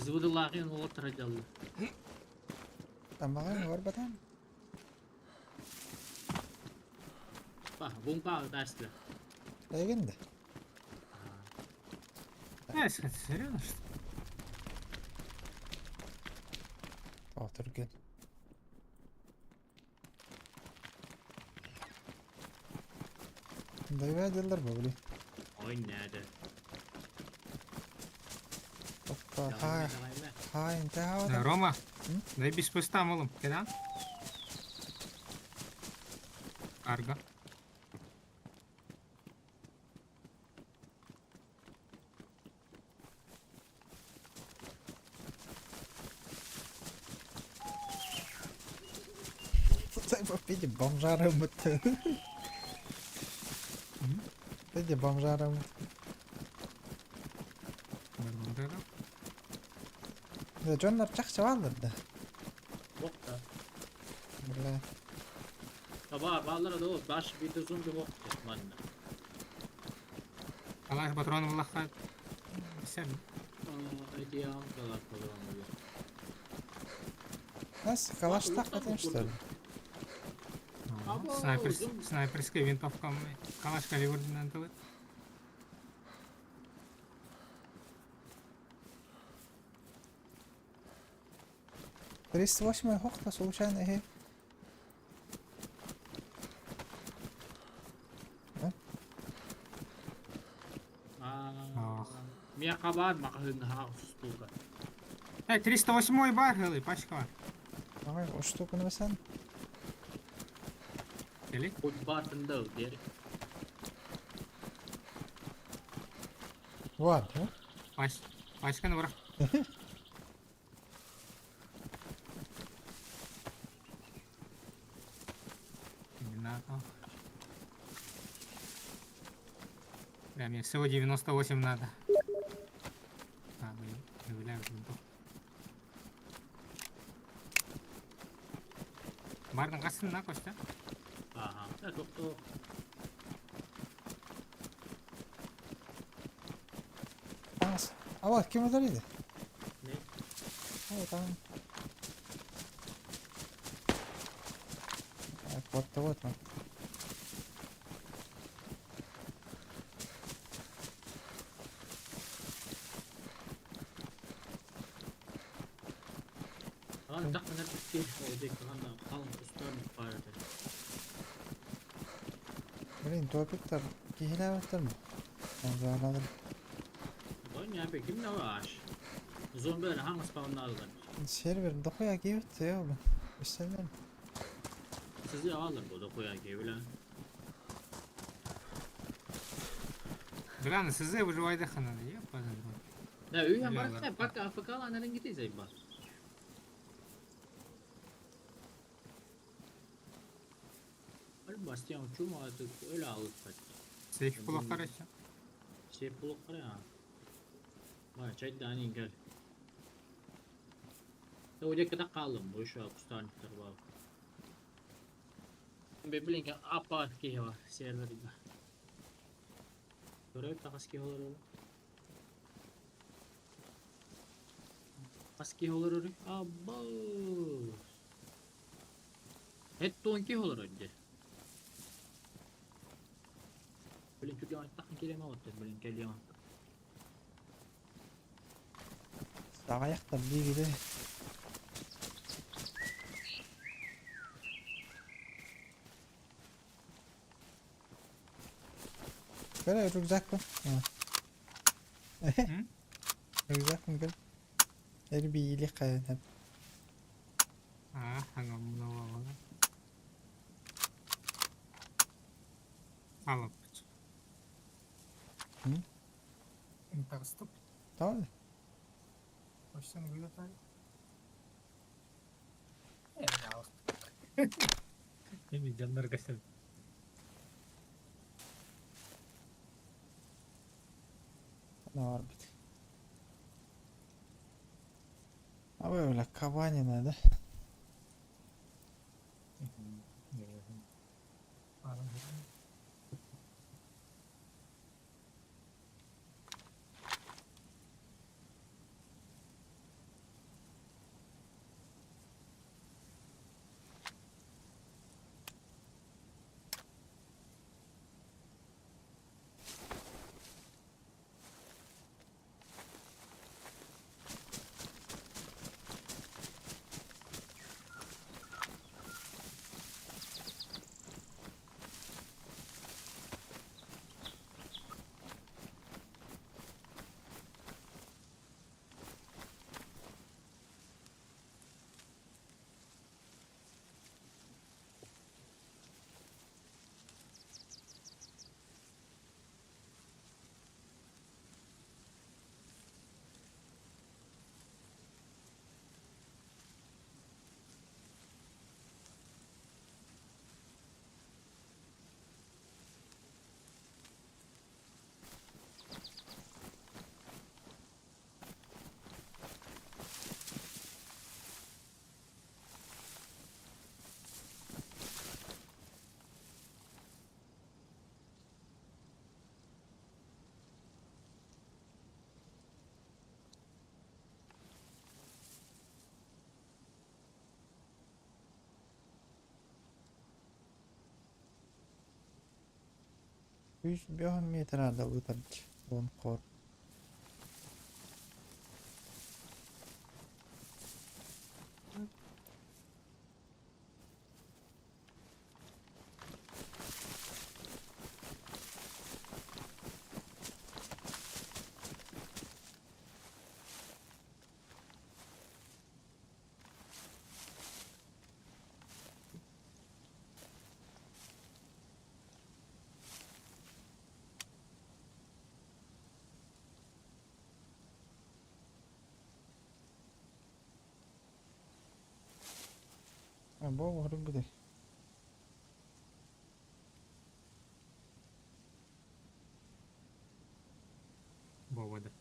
Звудылааҕын уолаттара дьаллы. Тамаҕын уорбатан. Ба, бумпа тастı. Эйгин да. Эс, серьезно что? О, түргэн. Дайва дыллар бу били. Ой, nerede? Опа, хай, хай, инте Рома, дай без пуста малым, кеда? Арго. Пиди бомжарым бітті. Пиди бомжарым. Дьоннор чахчы бааллар да. Бокта. Бля. Таба бааллара да баш bir зомби бокта манна. Калаш патрон буллахха сен. Идеал калаш патрон. Нас калаштах хотим что ли? Снайпер, снайперская винтовка калаш калибрынан тылы. 308 хохта случайно хе. Миэхэ баар маҕаһыыҥҥа устууга. 308 бар хылы, пачка бар. Давай, штуку написан. Кели? Хоть баартын да диэри. Вот, Пач, пачканы бырах. Бля, мне всего 98 надо. А, блин, бля, винтовку. Бардын қасын на, Костя? Ага. Тохто. А вот, ким өтөр Не? О, там. Вот, вот, вот. Блин, топиктар киһилээбэттэр Бааралар. Донья бе ким не var? Зомбилер hangi spawnlardan? Сервер дохуя киибит я блин. Представляем. Sizi alır bu da koyan ki bile. Бля, на СЗ выживай хана, ебаный в рот. Ne üyem Biliyorlar. bak bak AFK lan gideceğiz bak. Öyle Bastian uçurma artık öyle alıp kaç. Сейф булах короче. Şey buluk var ya. Vay çay tane gel. O kadar kaldım bu şu kustanlıklar var. Блин, апа киһи бар серверга. Көрөп тахас киһи олорор. Хас киһи олорор. Абба. Хеттон киһи олорор дии. Блин, түргэн тахын келеме отты, блин, келеме. Аяқтар биигиде. Көр рюкзак бун. Рюкзак көр. Эр биили кайнап. Аа, хаҥаммын Алаппыт. М? Таҕыстым. Tamam. Baştan uyuyor. Эми дьоннорго сөп. Ne var bir tık. Abi öyle Cavani nerede? 105 метр ада вытарч. Вон кор. Бо вроде. Бовода.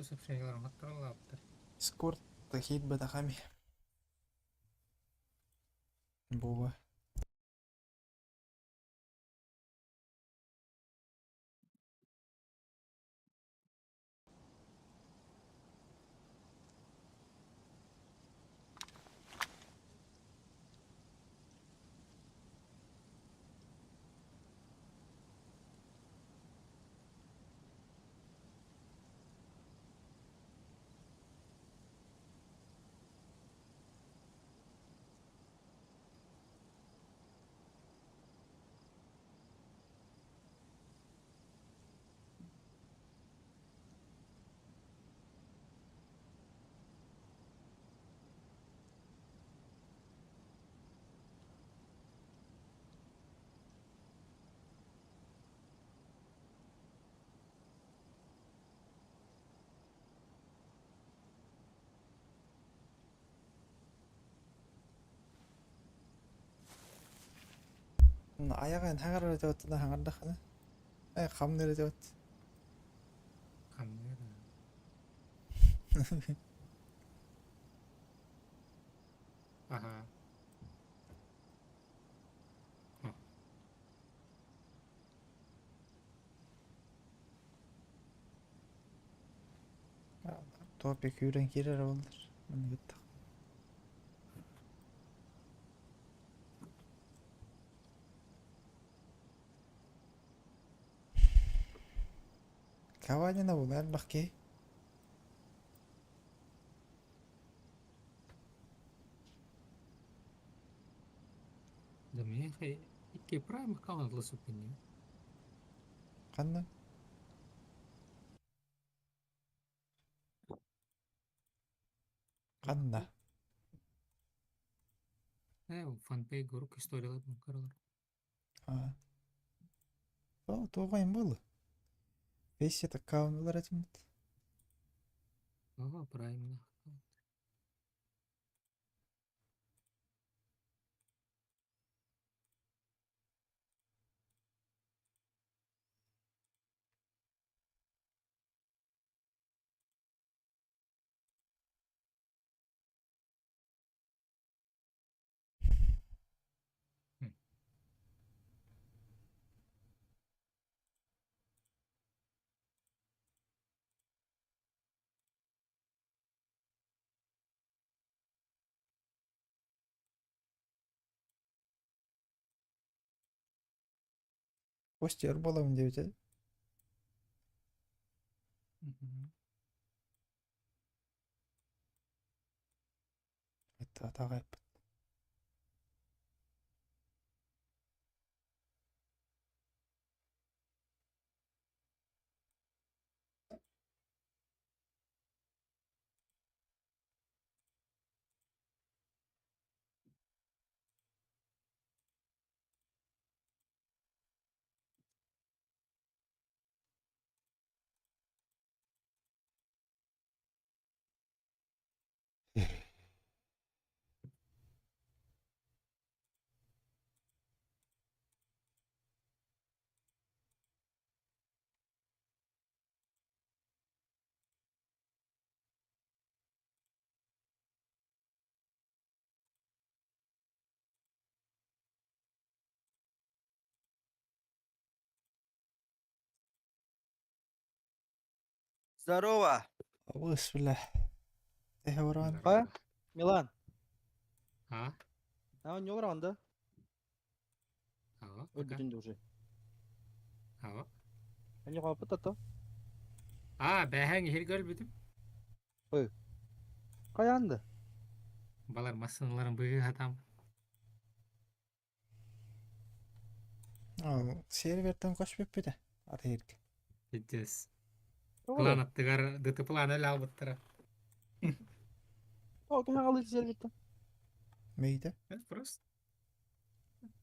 Сообщениялар оҥоттороллообуттар. Скорт хит батахами. Буба. Айаҕын хаҥар өтөттүнэ хаҥардахына. Э хамныр өтөт. Хамныыр. Аха. Топик күүрэн киирэр буоллар. Манна кытта. Каванина буолар бахки. Миэхэ икки прайм аккаунт ылысыппын дии. Ханна? Ханна? Ээ, фанпэй горук историялар көрөлөр. А. О, туох было? Весь этот аккаунт этиммит. Ага, праймна. Костя өр буолабын диэбитэ. Это атаҕайпыт. Здорово! Абыс бля. Тэһэ А? Милан. А? А он не уран, да? Ага. Өлбүтүн уже. Ага. Они капыт ата. А, бэһэҥ иһиргэ өлбүтүм. Каянды? Балар массыналарын быыһатам. Сервертен көспүппүтэ. Атыырга. Пиздец. Клан аттыгар ДТП-лаан эле албыттара. О, ким алды сервертен? Мейде. Просто.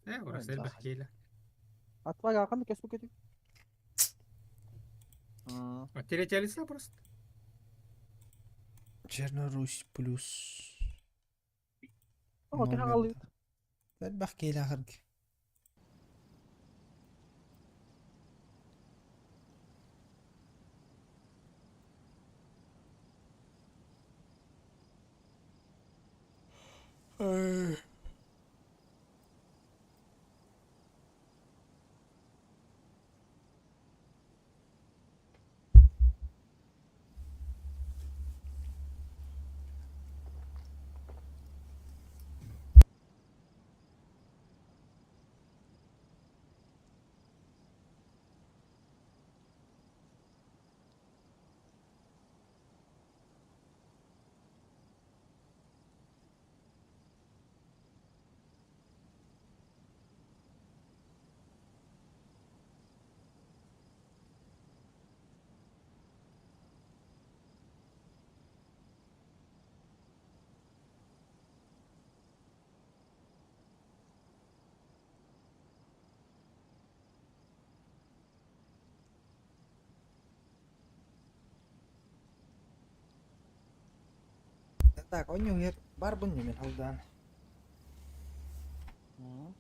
Просто элбэх киэлэ. Атпа каканды көспү кетик. Третья просто. Чернорусь плюс. О, ким алды? Элбэх киэлэ ахырга. Так, он бар бун немен алдан. Ну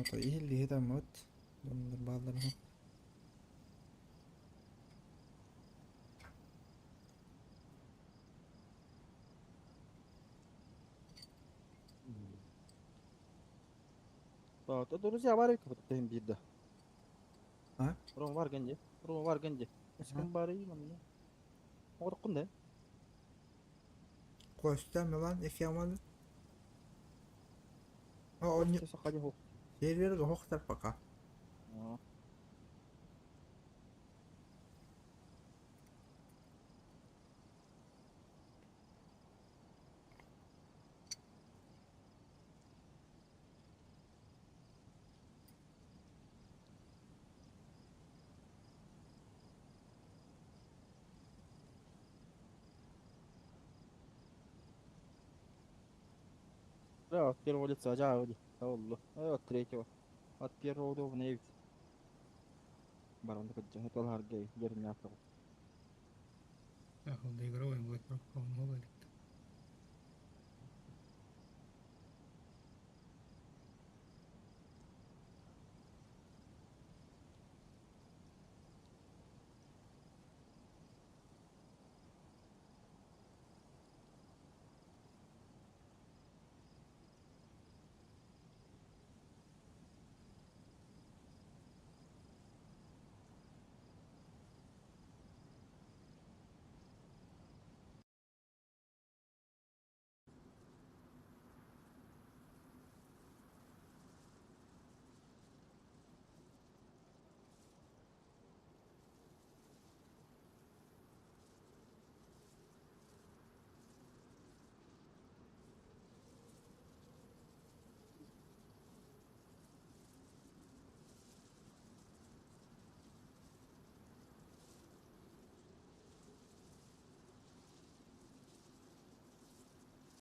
то или это мод. Баллар. То друзья бар эки бирде. А? Ром бар генде. Ром бар генде. Эским бар и манна. Оркун да. Костя Милан Эфиаман. А он не Сахади хо. сервер хохтар пока. Да, от первого лица, жаа ди. Оллу. От третьего. От первого удобно эбит. Баран кыджа, тол харгай, жерин яптык. Ах, он доигрываем, будет пропал,